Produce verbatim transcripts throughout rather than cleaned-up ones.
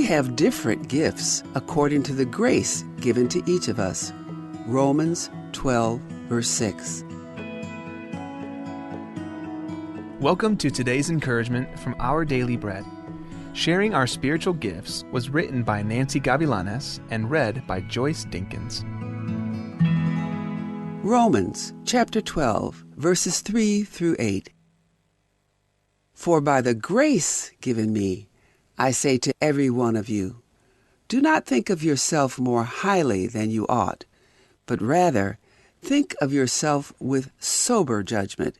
have different gifts according to the grace given to each of us. Romans twelve, verse six. Welcome to today's encouragement from Our Daily Bread. Sharing Our Spiritual Gifts was written by Nancy Gavilanes and read by Joyce Dinkins. Romans chapter twelve, verses three through eight. For by the grace given me, I say to every one of you, do not think of yourself more highly than you ought, but rather think of yourself with sober judgment,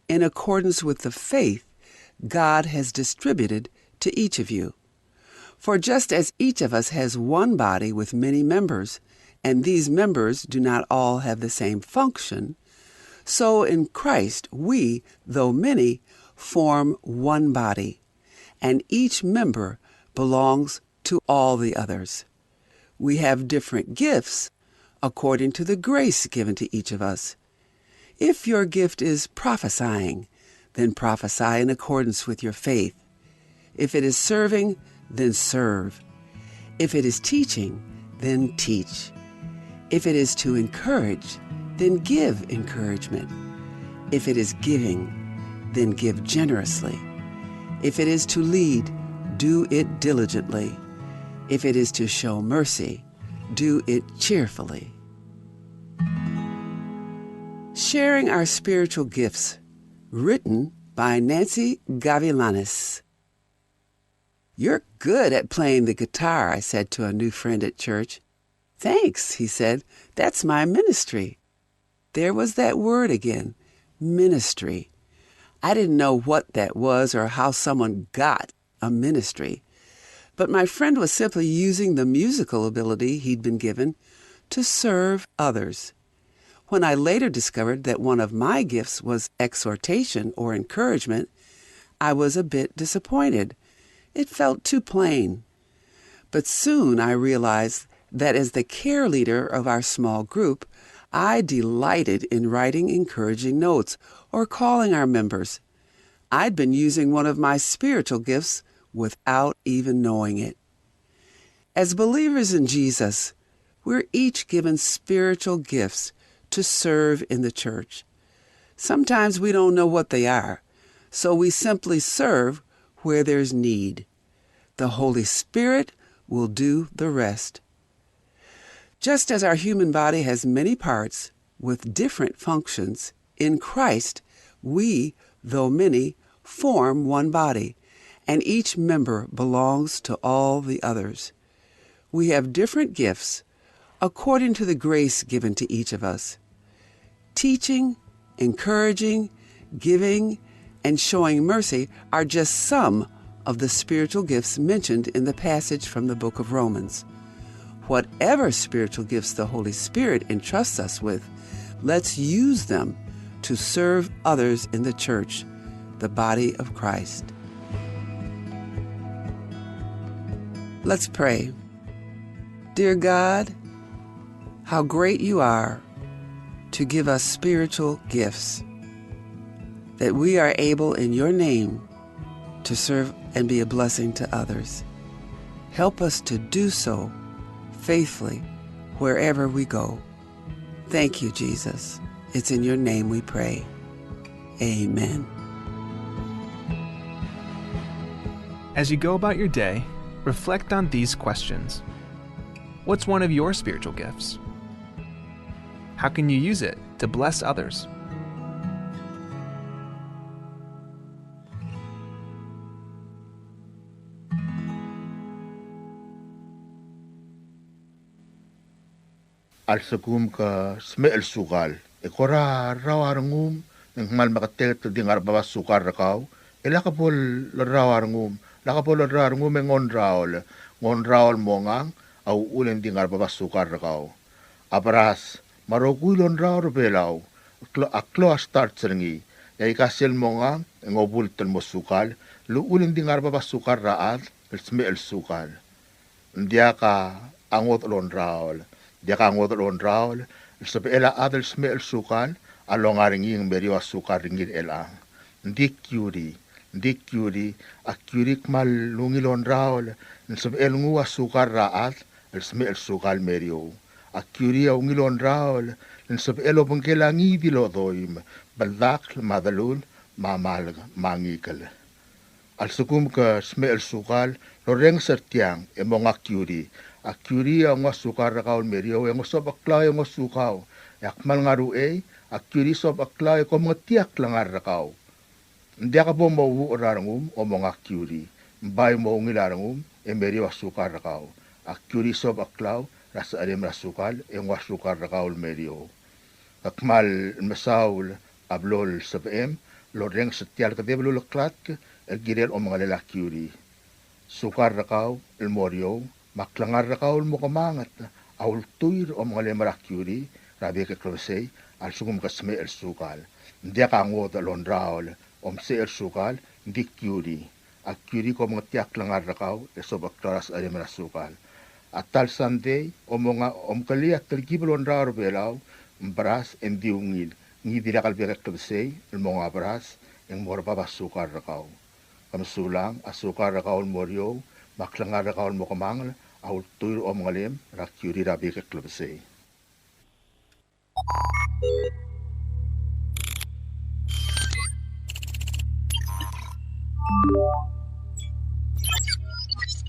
in accordance with the faith God has distributed to each of you. For just as each of us has one body with many members, and these members do not all have the same function, so in Christ we, though many, form one body, and each member belongs to all the others. We have different gifts according to the grace given to each of us. If your gift is prophesying, then prophesy in accordance with your faith. If it is serving, then serve. If it is teaching, then teach. If it is to encourage, then give encouragement. If it is giving, then give generously. If it is to lead, do it diligently. If it is to show mercy, do it cheerfully. Sharing Our Spiritual Gifts, written by Nancy Gavilanes. "You're good at playing the guitar," I said to a new friend at church. "Thanks," he said. "That's my ministry." There was that word again, ministry. I didn't know what that was or how someone got a ministry. But my friend was simply using the musical ability he'd been given to serve others. When I later discovered that one of my gifts was exhortation or encouragement, I was a bit disappointed. It felt too plain. But soon I realized that as the care leader of our small group, I delighted in writing encouraging notes or calling our members. I'd been using one of my spiritual gifts without even knowing it. As believers in Jesus, we're each given spiritual gifts to serve in the church. Sometimes we don't know what they are, so we simply serve where there's need. The Holy Spirit will do the rest. Just as our human body has many parts with different functions, in Christ, we, though many, form one body, and each member belongs to all the others. We have different gifts according to the grace given to each of us. Teaching, encouraging, giving, and showing mercy are just some of the spiritual gifts mentioned in the passage from the book of Romans. Whatever spiritual gifts the Holy Spirit entrusts us with, let's use them to serve others in the church, the body of Christ. Let's pray. Dear God, how great you are to give us spiritual gifts, that we are able in your name to serve and be a blessing to others. Help us to do so faithfully wherever we go. Thank you, Jesus. It's in your name we pray. Amen. As you go about your day, reflect on these questions. What's one of your spiritual gifts? How can you use it to bless others? A lsekum ke smecher el sukal e kora rrau a rengum, e ng kmal meketeket el di ngar er a bab a sukal er kau, e lak bo el rrau a rengum, lak bo el rrau a rengum e ng ongraol, ng ongraol el mongang a uchul e ng di ngar er a bab a sukal er kau. A beras me a rokui el ongraol er a Belau a klou, a klou a starch er ngii, e aika sel mongang e ng obult el mo sukal, el uchul e ng di ngar er a bab a sukal er a chad el smecher el sukal. Ng diak a ngodech el ongraol, ng diak a ngodech el ongraol el sebechel a chad el smecher el sukal a longa er ngii e ng meriou a sukal er ngii er chelechang. Ng di kiuri, Ng di kiuri, a kiuri a kmal ungil ongraol el sebechel nguu a sukal er a chad el smecher el sukal el meriou. A kiuri a ungil ongraol el sebechel obengkel a ngii di el odoim, beldakl, me a delul, me a malk, me a ngikel. A lsekum ke smecher el sukal el orrenges er tiang e monga kiuri. A kiuri a nguu a sukal er kau el meriou e ng sobecheklau e ngosukau. E a kmal ngar er a uchei, a kiuri sobecheklau e kom mengetakl a klengar er kau. Ng diak bo mouuchel a rengum a monga kiuri. Ng bai mo ungil a rengum e meriou a sukal er kau. A kiuri sobecheklau er a secherem er a sukal e nguu a sukal er kau el meriou. Ke kmal mesaul a blo el sebechem el orrenges er tia el kedeb el uleklatk el kirel omengelel a kiuri. Sukal er kau el mo er eou, me a klengar er kau el mo kemanget a ultuil er a omengelem er a kiuri er a bek el klebesei a lsekum ke smecher el sukal. Ng diak a ngodech el ongraol el omsecher el sukal, ng di kiuri. A kiuri a ko mengetakl a klengar er kau e sobecheklau er a secherem er a sukal. A ta el sandei a monga, omkelii a telkib el ongraol er a Belau, ng beras e ng di ungil. Ngii di lak el bek el klebesei el monga beras e ng mo er bab a sukal er kau. Ke mesulang, a sukal er kau el mo er eou, me a klengar er kau el mo kemanget a ultuil er a omengelem er a kiuri er a bek el klebesei.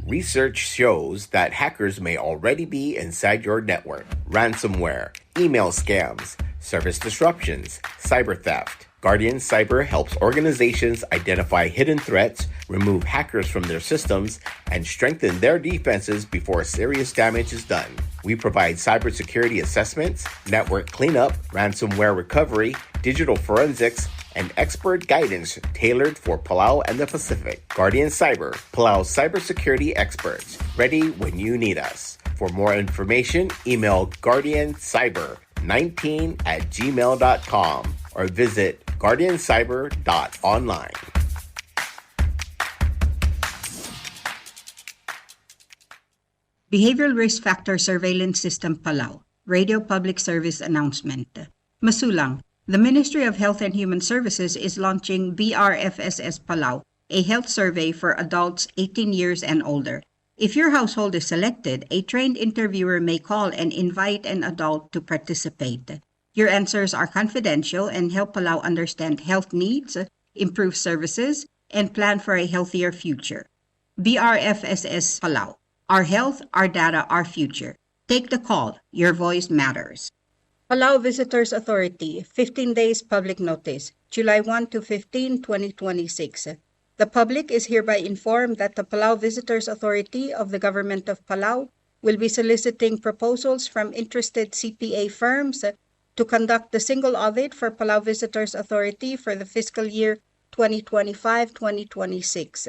Research shows that hackers may already be inside your network. Ransomware, email scams, service disruptions, cyber theft. Guardian Cyber helps organizations identify hidden threats, remove hackers from their systems, and strengthen their defenses before serious damage is done. We provide cybersecurity assessments, network cleanup, ransomware recovery, digital forensics, and expert guidance tailored for Palau and the Pacific. Guardian Cyber, Palau's cybersecurity experts, ready when you need us. For more information, email guardian cyber nineteen at gmail dot com or visit guardian cyber dot online. Behavioral Risk Factor Surveillance System Palau, Radio Public Service Announcement. Mesulang, the Ministry of Health and Human Services is launching B R F S S Palau, a health survey for adults eighteen years and older. If your household is selected, a trained interviewer may call and invite an adult to participate. Your answers are confidential and help Palau understand health needs, improve services, and plan for a healthier future. B R F S S Palau. Our health, our data, our future. Take the call. Your voice matters. Palau Visitors Authority, fifteen days public notice, July one to fifteen, twenty twenty-six. The public is hereby informed that the Palau Visitors Authority of the Government of Palau will be soliciting proposals from interested C P A firms to conduct the single audit for Palau Visitors Authority for the fiscal year twenty twenty-five, twenty twenty-six.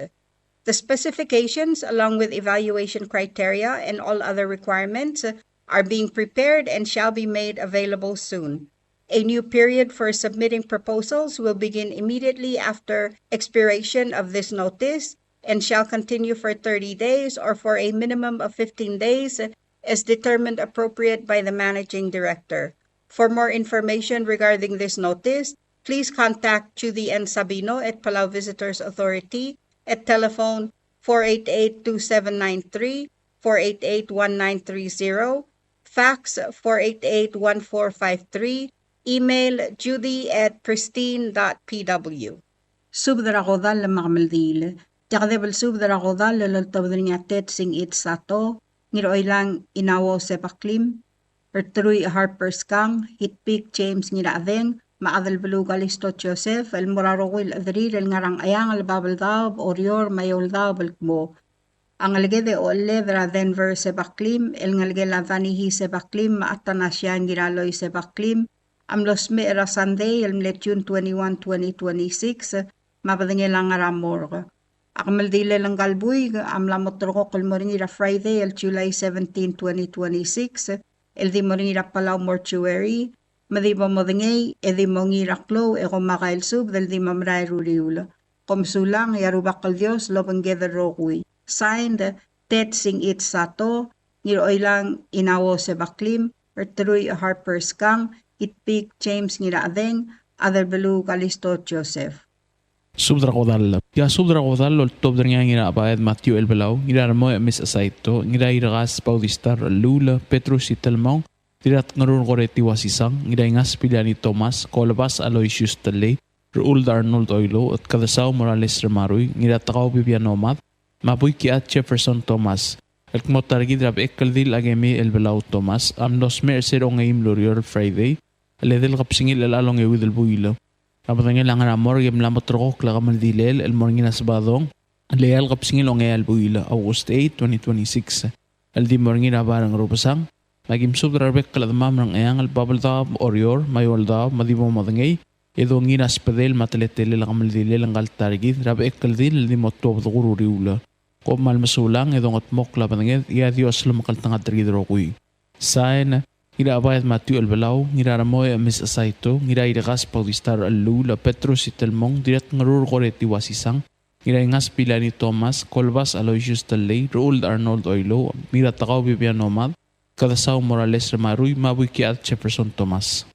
The specifications, along with evaluation criteria and all other requirements, are being prepared and shall be made available soon. A new period for submitting proposals will begin immediately after expiration of this notice and shall continue for thirty days or for a minimum of fifteen days as determined appropriate by the managing director. For more information regarding this notice, please contact Judy N. Sabino at Palau Visitors Authority at telephone four eight eight two seven nine three, four eight eight one nine three zero, fax four eight eight one four five three, email judy at pristine dot p w. Subed er a kodall me a kemeldiil. Tia kedeb el subed er a kodall el oltobed er ngii a Ted Singich Sato, Ngiroilang Inauo Sebaklim, Ertrui Harper Skang, Itpik James Ngirachedeng, me a Adelbeluu Kalisto Joseph, el mo er a rokui el chederir el ngar er a Ngcheangel, Babeldaob, Oreor, me a Eouldaob el kmo a ngeleked e ochelled er a Denver Sebaklim, el ngelekel a Danihi Sebaklim, me a Atanasia Ngiraloi Sebaklim, a mlo smecher er a Sandei el mle June twenty-one, twenty twenty-six, me a bedengel a ngar er a morgue. A kemeldilel ngka el buik a mla mo terrekokl el mo er ngii er a Friday el July seventeen, twenty twenty-six, el di mo er ngii er a Palau Mortuary, me di bo modengei e di mo ngii er a klou e kom a kael subed el di mo merael er a uriul. Kom sulang, e a Rubak el Dios lobengked el rokui. Signed, Ted Singich Sato, Ngiroilang Inauo Sebaklim, Ertrui Harper Skang, Itpik James Ngirachedeng, Adelbeluu Kalisto Joseph. Subed er a kodall. Tia subed er a kodall el oltobed er ngii a Ngirabaed Matthew Elbelau, Ngiraremoech Miss Saito, Ngirairekas Bautista Rellul, Petrus Itelmong, Dirratngerur Koreti Wasisang, Ngiraingas Piliani Thomas, Kolebas Aloysius Tellei, Rechuld Arnold Oilouch, Kedesau Morales Remarui, Ngiratekau Bibiano Mad, me a Buikiad Jefferson Thomas. El kmo ta er kid er a Bechekeldil Akemi Elbelau Thomas a mlo smecher er se er a ongeim el ureor el Friday, el edei el kebesengil er chelecha el ongeuid el buil. A bedengel a ngar er a morgue e mla mo ulterekokl a kemeldilel el mo er ngii er a Sebadong el eai el kebesengil a ongeai el buil, August eight, twenty twenty-six, el di mo er ngii er a bai er a Ngerubesang. Me aki mesubed er a rebek el chedemam er a Ngcheangel, Babeldaob, Oreor, me a Eouldaob, me a di bo modengei e dongiil er a sbedel me a teletelel a kemeldilel ngka el ta er kid er a Bechekeldil el di mo tuobed er a Uriul. Kom kmal mesulang e dongetmokl a bedenged, e a Dios a lomekngeltengat er kid el rokui. Sain, Ngirabaed Matthew Elbelau, Ngiraremoech Miss Saito, Ngirairekas Bautista Rellul, Petrus Itelmong, Dirratngerur Koreti Wasisang, Ngiraingas Piliani Thomas, Kolebas Aloysius Tellei, Rechuld Arnold Oilouch, Ngiratekau Bibiano Mad, Kedesau Morales Remarui, me a Buikiad Jefferson Thomas.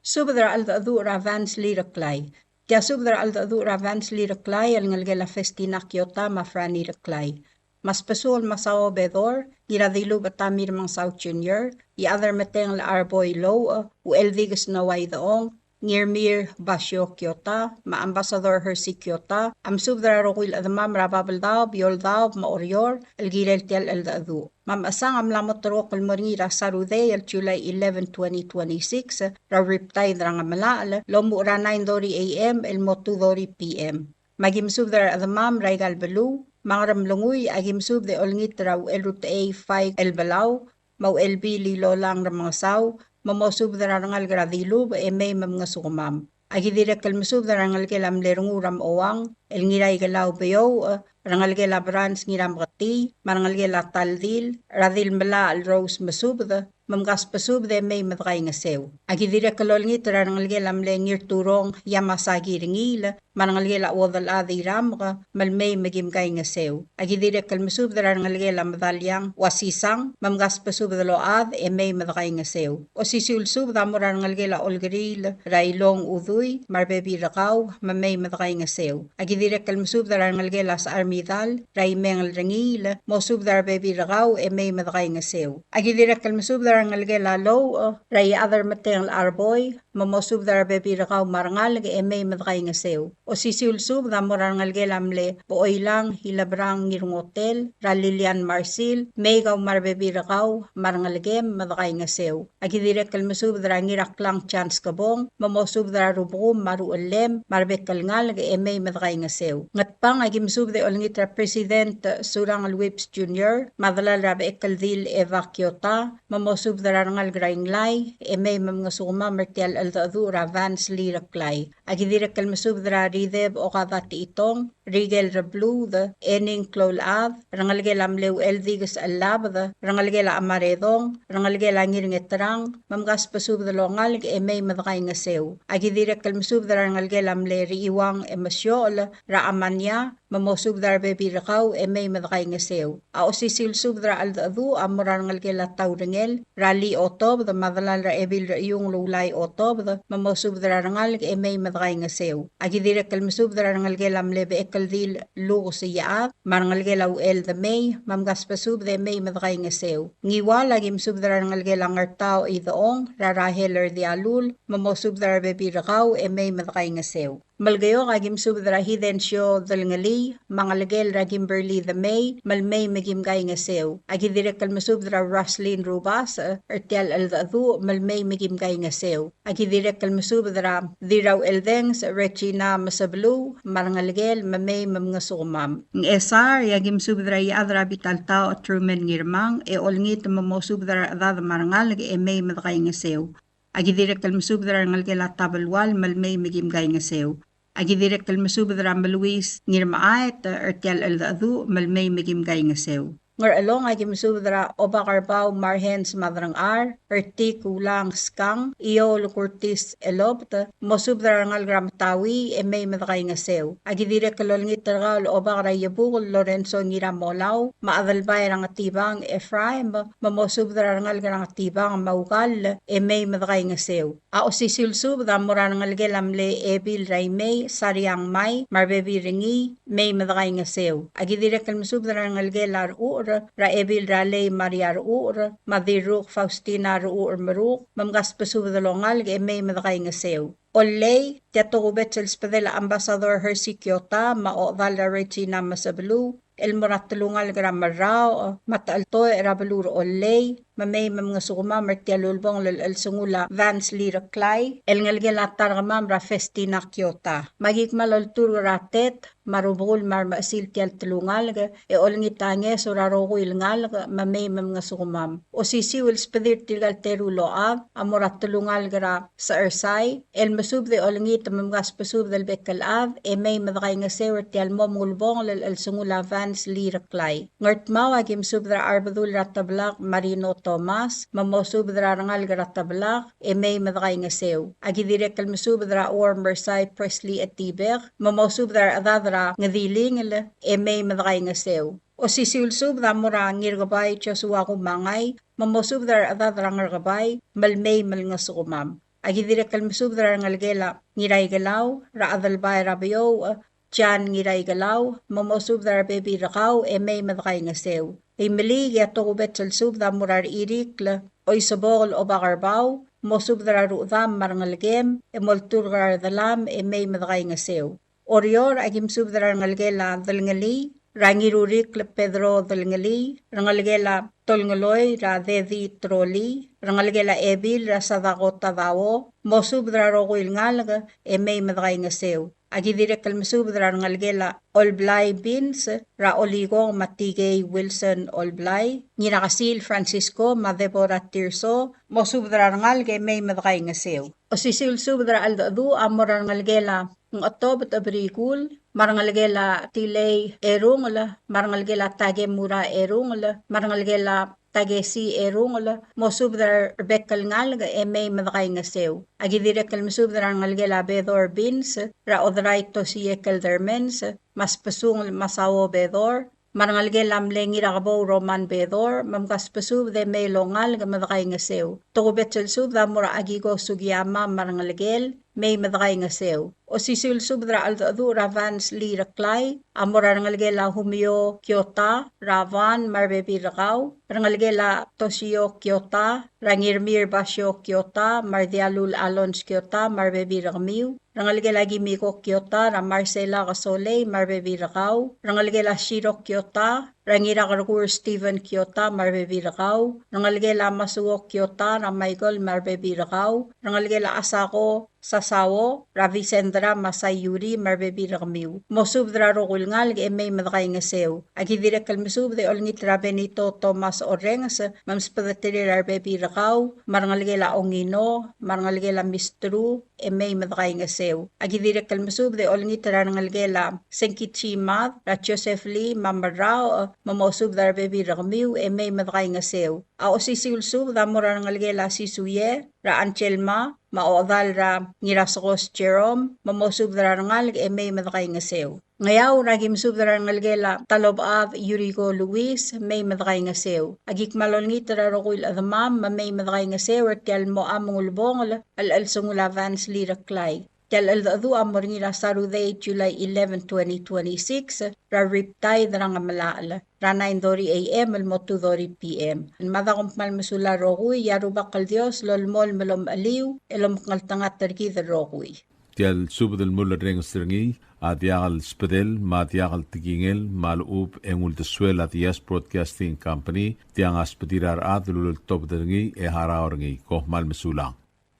Subed er a cheldecheduch er a Vance Lee Reklai. Tia subed er a cheldecheduch er a Vance Lee Reklai el ngelekel a Festina Kiota me a Franny Reklai. Me a sbesul me a Sao Bedor, Ngiradilubech Tommy Remengesau Junior, Iechad er a Metengel Arboi Louch, Ucheldikes Noah Idechong, Ngirmir Basio Kiota, me a Ambassador Hersey Kiota, a mesubed er a rokui el chedemam er a Babeldaob, Eouldaob, me a Oreor, el kirel tia el cheldecheduch. Me a mechesang a mla mo ulterekokl el mo er ngii er a Saturday el July eleven, twenty twenty-six, er a Riptide er a Ngemelachel, el omuchel er a nine thirty A M el mo two thirty P M. Me aki mesubed er a rechedemam er aika el beluu, me a Ngeremlengui, aki mesubed e olengit er a Uchelrutechei Faik Elbelau, me a Uchelbil Ilolang Remengesau, me mosubed er a rengalek er a Dilubech e mei me mngesukemam. Aki dirrek el mesubed er a rengelekel a mle Rengul er a Mechouang, el Ngiraikelau Beouch, rengelekel a Brans Ngirameketii, me a rengelekel a Taldil, er a Dilmelachel Rose Mesubed, me mkasbesubed e mei me dekaingeseu. Aki dirrek el olengit er a rengelekel a mle Ngirturong Yamasaki Rengiil, me a rengelekel a Uodelchad Iramk, me lmei me kim kaingeseu. Aki dirrek el mesubed er a rengelekel a Medaliang Uasisang, me mkasbesubed el ochad e mei me dekaingeseu. Osisiu el subed a mo er a rengelekel a Olkeriil er a Ilong Udui, me a rebebil er kau, me mei me dekaingeseu. Aki dirrek el mesubed er a rengelekel a Secharmidal er a Imengel Rengiil, mosubed er a rebebil er kau e mei me dekaingeseu. Aki dirrek el mesubed er a rengelekel a Louch er a Iechad er a Metengel Arboi, me mosubed er a rebebil er kau me a rengalek e mei me dekaingeseu. Osisiu el subed a mo er a rengelekel a mle Bechoilang Ilebrang Ngirngotel, er a Lilian Marsil, mei kau me a rebebil er kau me a rengelekem me dekaingeseu. Aki dirrek el mesubed er a Ngiraklang Chance Kebong, me mosubed er a rubekul me a ruchellem, me a rebek el ngalek e mei me dekaingeseu. Ngatpang, aki mesubed e olengit er a President Surangel Whipps Junior, me a delal er a Bechekeldil Eva Kiota, me mosubed er a rengalek er a Inglai, e mei me mngesukemam er tia el cheldecheduch er a Vance Lee Reklai. Aki dirrek el mesubed er a Rideb Okada Techitong, Rikel Rebluud, Ening Kloulchad, rengelekel a mle Ucheldikes Chellabed, rengelekel a Chemaredong, rengelekel a Ngirngeterang, me mkasbesubed el ongalek e mei me dekaingeseu. Aki dirrek el mesubed er a rengelekel a mle Rechiuang Emesiochel, er a Amania, me mosubed er a rebebil er kau e mei me dekaingeseu. A osisiu el subed er a cheldecheduch a mo er a rengelekel a Taurengel, er a Lee Otobed, me a delal er a Ebil er a Iung el Ulai Otobed, me mosubed er a rengalek e mei me dekaingeseu. Aki dirrek el mesubed er a rengelekel a mle Bechekeldil Lukes Iechad, me a rengelekel a Uchel Demei, me mkasbesubed e mei me dekaingeseu. Ngiwal, aki mesubed er a rengelekel a Ngertaoch Idechong, er a Rahel er Dialul, me mosubed er a rebebil er kau e mei me dekaingeseu. Melekeok, aki mesubed er a Hidensio Delngelii, me a ngelekel er a Kimberly Demei, me lmei me kim kaingeseu. Aki dirrek el mesubed er a Roslyn Rubasech, er tia el cheldecheduch, me lmei me kim kaingeseu. Aki dirrek el mesubed er a Dirraucheldenges Regina Mesebeluu, me a rengelekel, me mei me mngesukemam. Ngchesar, e aki mesubed er a Iechad er a Bitaltaoch Truman Ngirmang, e olengit me mosubed er a rechedad me a rengalek e mei me dekaingeseu. Aki dirrek el mesubed er a rengelekel a Tabelual, me lmei me kim kaingeseu. Aki dirrek el mesubed er a Meluis Ngirmechaet, er tia el cheldecheduch, me lmei me kim kaingeseu. Ngerchelong, aki mesubed er a Obak er Bau Marhens Madrangchar, Ertik Ulang Skang, Iou el Kurtis Elobt, mosubed er a rengalek er a Metaui, e mei me dekaingeseu. Aki dirrek el olengit er kau el Obak er a Iebukel Lorenzo Ngiramolau, me a Adelbai er a Ngetibang Ephraim, me mosubed er a rengalek er a Ngetibang me a Ukall, e mei me dekaingeseu. A osisiu el subed a mo er a rengelekel a mle Ebil er a Imei, Sariang Mai, me a rebebil er ngii, mei me dekaingeseu. Aki dirrek el mesubed er a rengelekel a Rechucher, er a Ebil er a Lei Maria Rechucher, me a Dirruk Faustina Rechucher Meruk, me mkasbesubed el ongalek e mei me dekaingeseu. Ollei, tia tokubets el sbedel a Ambassador Hersey Kyota, me a ochedal er a Regina Mesebeluu, el mo er a telungalek er a Merraoch, me a techeltoech er a beluu er Ollei, me mei me mngesukemam er tia el ulebongel el chelsengul a Vance Lee Reklai, el ngelekel a ta er kemam er a Festina Kyota. Me aki kmal olturk er a tet, me a rubekul me a remechesil tia el telungalek, e olengit a ngeso er a rokui el ngalek, me mei me mngesukemam. Osisiu el sbedir tirka el teru el ochad, a mo er a telungalek er a Sechersai, el mesubed e olengit me mkasbesubed el bek el chad, e mei me dekaingeseu er tia el mo mengulebongel el chelsengul a Vance Lee Reklai. Ngardmau, aki mesubed er a Arbedul er a Teblak Marino Thomas, me mosubed er a rengalek er a Teblak, e mei me dekaingeseu. Aki dirrek el mesubed er a Uor Mersai Presley Etibek, me mosubed er a rechedad er a Ngedilingel, e mei me dekaingeseu. Osisiu el subed a mo er a Ngirkebai Joshua Kumangai, me mosubed er a rechedad er a Ngerkebai, me le mei me lengesukemam. Aki dirrek el mesubed er a rengelekel a Ngiraikelau, er a Adelbai er a Beouch, Jan Ngiraikelau, me mosubed er a rebebil er kau, e mei me dekaingeseu. Imeliik, a tokubets el subed a mo er a Rechirikl Oisebok el Obak er Bau, mosubed er a ruchedam me a rengelekem, e molturk er a redelam, e mei me dekaingeseu. Oreor, aki mesubed er a rengelekel a Delngelii, er a Ngirurikl Pedro Delngelii, rengelekel a Tolngeloi, er a Dedi Troli, rengelekel a Ebil, er a Sadako Tadao, mosubed er a rokui el ngalek, e mei me dekaingeseu. Aki dirrek el mesubed er a rengelekel a Olblai Beans, er a Olikong me a Tikei Wilson Olblai, Ngirakesil Francisco me a Deborah Tirso, mosubed er a rengalek e mei me dekaingeseu. Osisiu el subed er a cheldecheduch a mo er a rengelekel a Ngchetobed Ebrikul, me a rengelekel a Tilei Erungel, me a rengelekel a Takemura Erungel, me a rengelekel a Takesi Erungel, mosubed er a rebek el ngalek e mei me dekaingeseu. Aki dirrek el mesubed er a rengelekel a Bedor Beans, er a Oderai Tosie Keldermans, me a Sbesungel Masao Bedor, me a rengelekel a mle Ngirakebou Roman Bedor, me mkasbesubed e mei el ongalek me dekaingeseu. Tokubets el subed a mo er a Akiko Sugiyama me a rengelekel, mei me dekaingeseu. Osisiu el subed er a cheldecheduch er a Vance Lee Reklai, a mo er a rengelekel a Humio Kyota, er a Van me a rebebil er kau, rengelekel a Toshio Kyota, er a Ngirmir Basio Kyota, me a Rdialul Alons Kyota, me a rebebil er kemiu, rengelekel a Kimiko Kyota, er a Marcela Kesolei, me a rebebil er kau, rengelekel a Shiro Kyota, er a Ngirakerkur Stephen Kyota, me a rebebil er kau, rengelekel a Masuo Kyota, er a Michael, me a rebebil er kau, rengelekel a Asako Sasao, er a Vicendra me a Sayuri, me a rebebil er kemiu. Mosubed er a rokui el ngalek e mei me dekaingeseu. Aki dirrek el mesubed e olengit er a Benito Thomas Orrenges, me msbedeterir a rebebil er kau, me a rengelekel a Ongino, me a rengelekel a Mistru, e mei me dekaingeseu. Aki dirrek el mesubed e olengit er a rengelekel a Sengkichi Mad, er a Joseph Lee, me a Merraoch, me mosubed er a rebebil er kemiu, e mei me dekaingeseu. A osisiu el subed a mo er a rengelekel a Sisuie, er a Anselma, me a ochedal er a Ngirasekos Jerome, me mosubed er a rengalek e mei me dekaingeseu. Ngeaur, aki mesubed er a rengelekel a Talobechad Yuriko Luis, mei me dekaingeseu. Aki kmal olengit er a rokui el chedemam, me mei me dekaingeseu er tia el mocha me ng ulebongel el chelsengul a Vance Lee Reklai. Tia el cheldecheduch a mo er ngii er a Saturday, July eleven, twenty twenty-six, er a Riptide er a Ngemelachel, er a nine thirty A M el mo two thirty P M. Mada kom kmal mesulang el rokui, e a Rubak el Dios a lolemolem el omecheliu, el omekngeltengat er kid el rokui. Tia el subed el mulerrenges er ngii a diak el sbedel me a diak el tekingel me a lechub e ng uldesuel a Diaz Broadcasting Company, tiang a sbedir a rechad el uleltobed er ngii e harau er ngii. Kom kmal mesulang.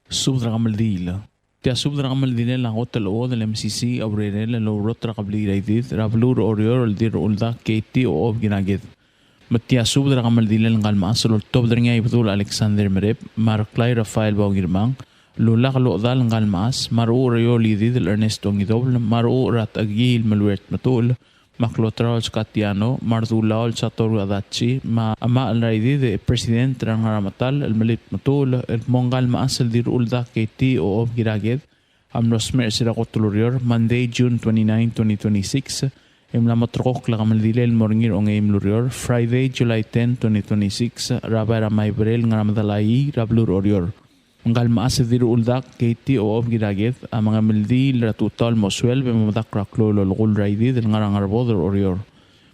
Subed er a kemeldiil. Tia subed er a kemeldilel a kot el chuodel el M C C a urerel el ourrot er a kebliil er a Idid er a beluu er a Oreor el Dirrechuldak Katie Ochob Kinaked. Me tia subed er a kemeldilel ngka el mechas el oltobed er ngii a Ibedul Alexander Merep, me a Reklai Rafael Bao Ngirmang, el ulak el ochedal ngka el mechas, me a Rechucher er a Iou el Idid el Ernest Ongidobel, me a Rechucher er a Techekii el Meluert Metuchel, me a Klotraol Skatiano, me a Rdulaol Satoru Adachi, me a Machel Raidid, e President er a Ngarametal, el Melit Metuul, el kmo ngka el mechas el Dirrechuldak Katie Ochob Ngiraked, a mlo smecher er sel kot el ureor, Monday, June twenty-nine, twenty twenty-six, e mla mo terrekokl a kemeldilel el mo er ngii er a ongeim el ureor, Friday, July ten, twenty twenty-six, er a bai er a Maiberel, Ngarametal a Ii, er a beluu er Oreor. Ngka el mechas el Dirrechuldak Katie Ochob Ngiraked a mengemeldiil er a tutau el mo sueleb e mo medakl er a klou el olekull er a Idid el ngar er a Ngerbodel er Oreor.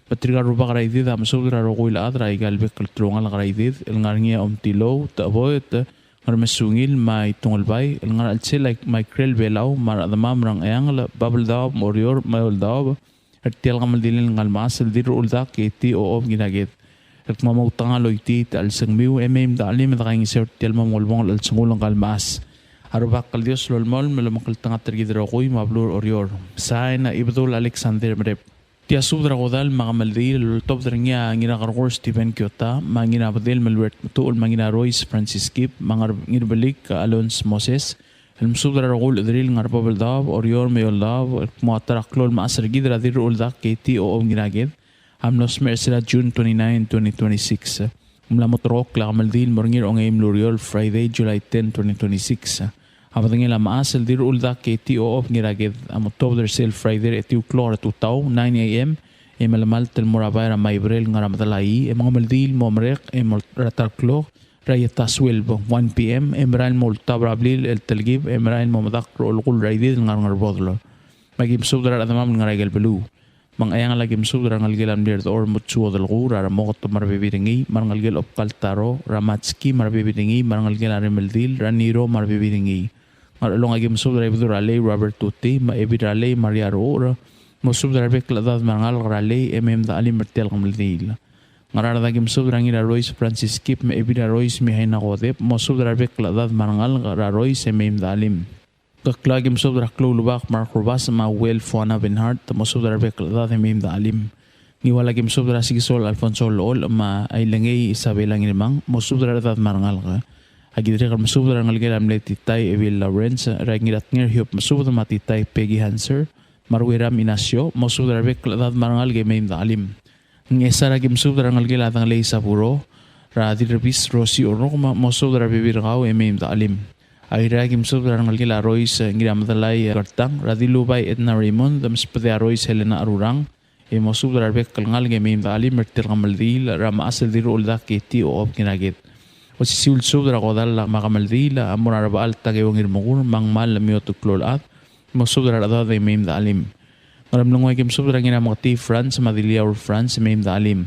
Me tirka el rubak er a Idid a mesubed er a rokui el chad er aika el bek el telungalek er a Idid el ngar er ngii a Omtilou, Techeboet, Ngermesungil me a Itungelbai, el ngar er a chelsel a Maikrel Belau, me a rechedemam er a Ngcheangel, Babeldaob, Oreor me a Eouldaob, er tia el kemeldilel ngka el mechas el Dirrechuldak Katie Ochob Ngiraked. El kmo mo outekangel el choitii a chelsengmiu e mei me de chelim e de kaingeseu er tia el mo ulebongel el chelsengul ngka el mechas. A Rubak el Dios a lolemolem el omekngeltengat er kid el rokui me a beluu er Oreor. Sain a Ibedul Alexander Merep. Tia subed er a kodall me a kemeldiil el oltobed er ngii a Ngirakerkur Stephen Kiota, me a Ngirabedel Melbert Metuchel, me a Ngirarois Francis Kip, me a Ngar-, Ngirbelik Alonz Moses, el mesubed er a rokui el chederir el ngar er a Babeldaob, Oreor me a Eouldaob, el kmo a ta er a klou el mechas er kid er a Dirrechuldak Katie Ochob Ngiraked a mlo smecher er sel June twenty-nine, twenty twenty-six. Ng mla mo terrekokl a kemeldiil el mo er ngii er a ongeim el ureor, Friday, July ten, twenty twenty-six. A bedengel a mechas el Dirrechuldak Katie Ochob Ngiraked a mo tuobed er sel Friday er a etiu el klok er a tutau, nine A M, e melemalt el mo er a bai er a Maiberel, Ngarametal a Ii, e mengemeldiil el mo merek e mo er a ta el klok er a ieta sueleb, one P M, e merael el mo ultab er a blil el telkib e merael el mo medakl er a olekull er a Idid el ngar er a Ngerbodel. Me aki mesubed er a rechedemam el ngar er aike el beluu. Me a Ngcheangel aki mesubed er a rengelekel a mle Rdechor Mutsuo Delkuul, er a Remoket me a rebebil er ngii, me a rengelekel Obkal Taro, er a Matski me a rebebil er ngii, me a rengelekel a Remeldil, er a Niro me a rebebil er ngii. Ngarchelong aki mesubed er a Ibedul er a Lei Robert Tuti, me a Ebil er a Lei Maria Ruur, mosubed er a rebek el chedad me a rengalek er a Lei e mei me de chelim er tia el kemeldiil. Ngaraard aki mesubed er a Ngirarois Francis Kip, me a Ebil er a Rois Mihaina Kodep, mosubed er a rebek el chedad me a rengalek er a Rois e mei me de chelim. Ngkeklau aki mesubed er a Kloulubak Mark Rubas me a Uel Fuana Benhart, mosubed er a rebek el chedad e mei me de chelim. Ngiwal aki mesubed er a Sikisol Alfonso Lool me a Ilengei Isabela Ngirmang, mosubed er a rechedad me a rengalek. Aki dirrek el mesubed er a rengelekel a mle Titai Ebil Lawrence, er a Ngiratnger Hiob Mesubed me a Titai Peggy Hanser, me a Rueram Inacio, mosubed er a rebek el chedad me a rengalek e mei me de chelim. Ngchesar aki mesubed er a rengelekel a Dengelei Saburo, er a Dirrebis Rosi Orok, me mosubed er a rebebil er kau e mei me de chelim. Airai aki mesubed er a rengelekel a Rois, eh, Ngiramedelai, eh, Kertang, er a Dilubai Edna Raymond, me a Spedea Rois Helena Arurang, e mosubed er a rebek el ngalek e mei me de chelim er tia el kemeldiil er a mechas el Dirrechuldak Katie Ochob Ngiraked. Osisiu el subed er a kodall me a kemeldiil a mo er a Rebechall Takeo Ngirmekur, me a Ngmal Miotuklou el chad, mosubed er a rechedad e mei me de chelim. Ngeremlengui aki mesubed er a Ngirameketii Franz me a Diliaur Franz e mei me de chelim.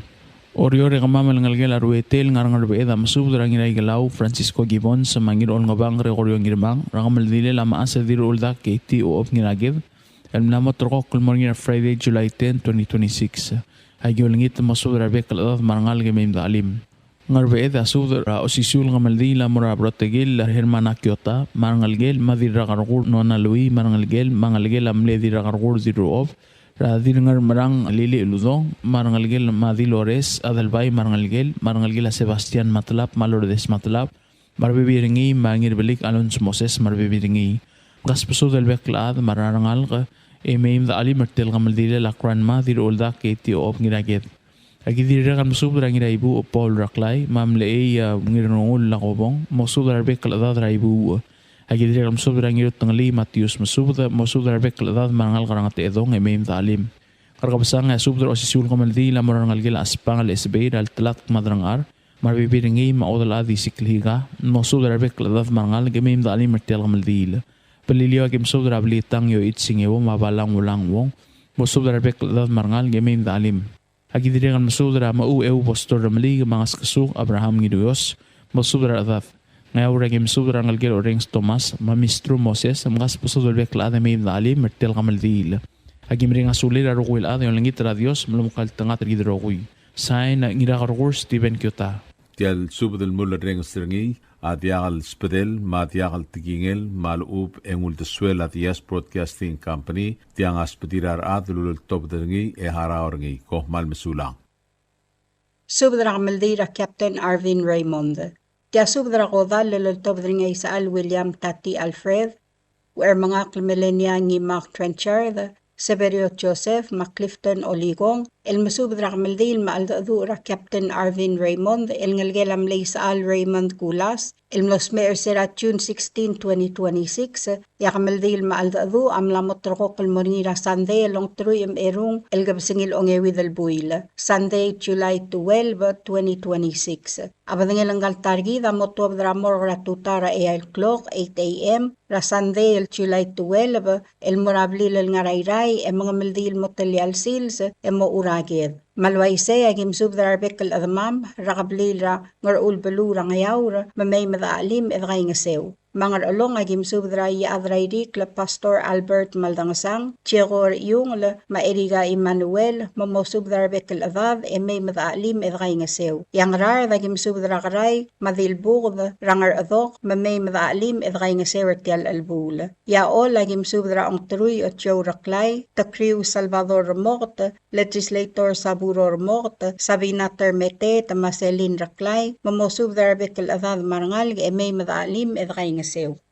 Oreor e kemam el ngelekel a Ruetel Ngarngerbeched a mesubed er a Ngiraikelau Francisco Gibbons me a Ngirolngebang Gregorio Ngirmang er a kemeldilel a mechas el Dirrechuldak Katie Ochob Ngiraked el mla mo ulterekokl el mo er ngii er a Friday, July ten, twenty twenty-six. Aki olengit el mosubed er a rebek el chedad me a rengalek e mei me de chelim. Ngerbeched a subed er a osisiu el kemeldiil a mo er a Brotekil Hermana Kiota, me a rengelekel, me a Dirrakerkur Nona Lui, me a rengelekel, me a ngelekel a mle Dirrakerkur Dirruob, er a Dirngermerang Lili Uludong, me a rengelekel, me a Dilores Adelbai, me a rengelekel, me a rengelekel a Sebastian Matlab, me a Lourdes Matlab, me a rebebil er ngii, me a Ngirbelik Alonso Moses, me a rebebil er ngii. Mkasbesubed el bek el chad me a rengalek e mei me de chelim er tia el kemeldilel a Grandma Dirrechuldak Katie Ochob Ngiraked. Aki dirrek el mesubed er a Ngiraibuuch Paul Raklai, me a Mlechei, a, Ngirnguul Lakobong, mosubed er a rebek el chedad er a Ibuuch. Aki dirrek el mesubed er a Ngirutengelii Matius Mesubed, mosubed er a rebek el chedad me a rengalek er a Ngetechedong e mei me de chelim. Ngerkebesang e a subed er a osisiu el kemeldiil a mo er a rengelekel a Espangel Esebei er a Ltelatk me a Derengchar, me a rebebil er ngii me a Odelchad Isikl Hika, mosubed er a rebek el chedad me a rengalek e mei me de chelim er tia el kemeldiil. Beliliou aki mesubed er a Blitang Yoichi Singeo me a Balang Ulang Wong, mosubed er a rebek el chedad me a rengalek e mei me de chelim. Aki dirrek el mesubed er a Mechuu Eubostor Remeliik me a Ngeskesuk Abraham Ngiruios, mosubed er a rechedad. Ngeaur aki mesubed er a rengelekel Orrenges Thomas me a Mistru Moses, mkasbesubed el bek el chad e mei me de chelim er tia el kemeldiil. Aki mereng a sulir a rokui el chad e olengit er a Dios me lomekngeltengat er kid el rokui. Sain, Ngirakerkur Stephen Kiota. Tia el subed el mulerrenges er ngii a diak el sbedel me a diak el tekingel me a lechub e ng uldesuel a Diaz Broadcasting Company, tiang a sbedir a rechad el uleltobed er ngii e harau er ngii. Kom kmal mesulang. Subed er a kemeldiil er a Captain Arvin Raymond. Tia subed er a kodall el uleltobed er ngii a Isechal William Tati Alfred, Uchermengakl Melania Ngimak Trenchard, Severio Joseph, me a Clifton Olikong, el mesubed er a kemeldiil me a cheldecheduch er a Captain Arvin Raymond, el ngelekel a mle Isechal Raymond Kulas, el mlo smecher er se er a June sixteen, twenty twenty-six, e a kemeldiil me a cheldecheduch a mla mo terrekokl el mo er ngii er a Sandei el ongeteruich me a erung el kebesengil ongeuid el buil, Sunday, July twelve, twenty twenty-six. A bedengel ngka el ta er kid a mo tuobed er a morgue er a tutau er a eai el klok, eight A M, er a Sandei el July twelve, el mo er a blil el ngar er a Irrai, e mengemeldiil el mo telia el sils, e mochu er a ked. Me a le uaisei, aki mesubed er a rebek el chedemam er a kebliil er a Ngerchul beluu er a Ngeaur, me mei me dechachelim e dekaingeseu. Me a Ngerchelong, aki mesubed er a Iechad er a Irikl, Pastor Albert Maldangesang, Diego Rechiungel, me a Erika Emmanuel, me mosubed er a rebek el chedad, e mei me dechachelim e dekaingeseu. E a Ngaraard, aki mesubed er a Kerai, me a Dilbuked er a Ngerchedok, me mei me dechachelim e dekaingeseu er tia el chelebuul. E a Choll, aki mesubed er a Ongeteruich Otiou Reklai, Tekriu Salvador Remoket, Legislator Saburo Remoket, Sabina Termeteet, me a Celine Reklai, me mosubed er a rebek el chedad me a rengalek e mei me dechachelim e dekaingeseu.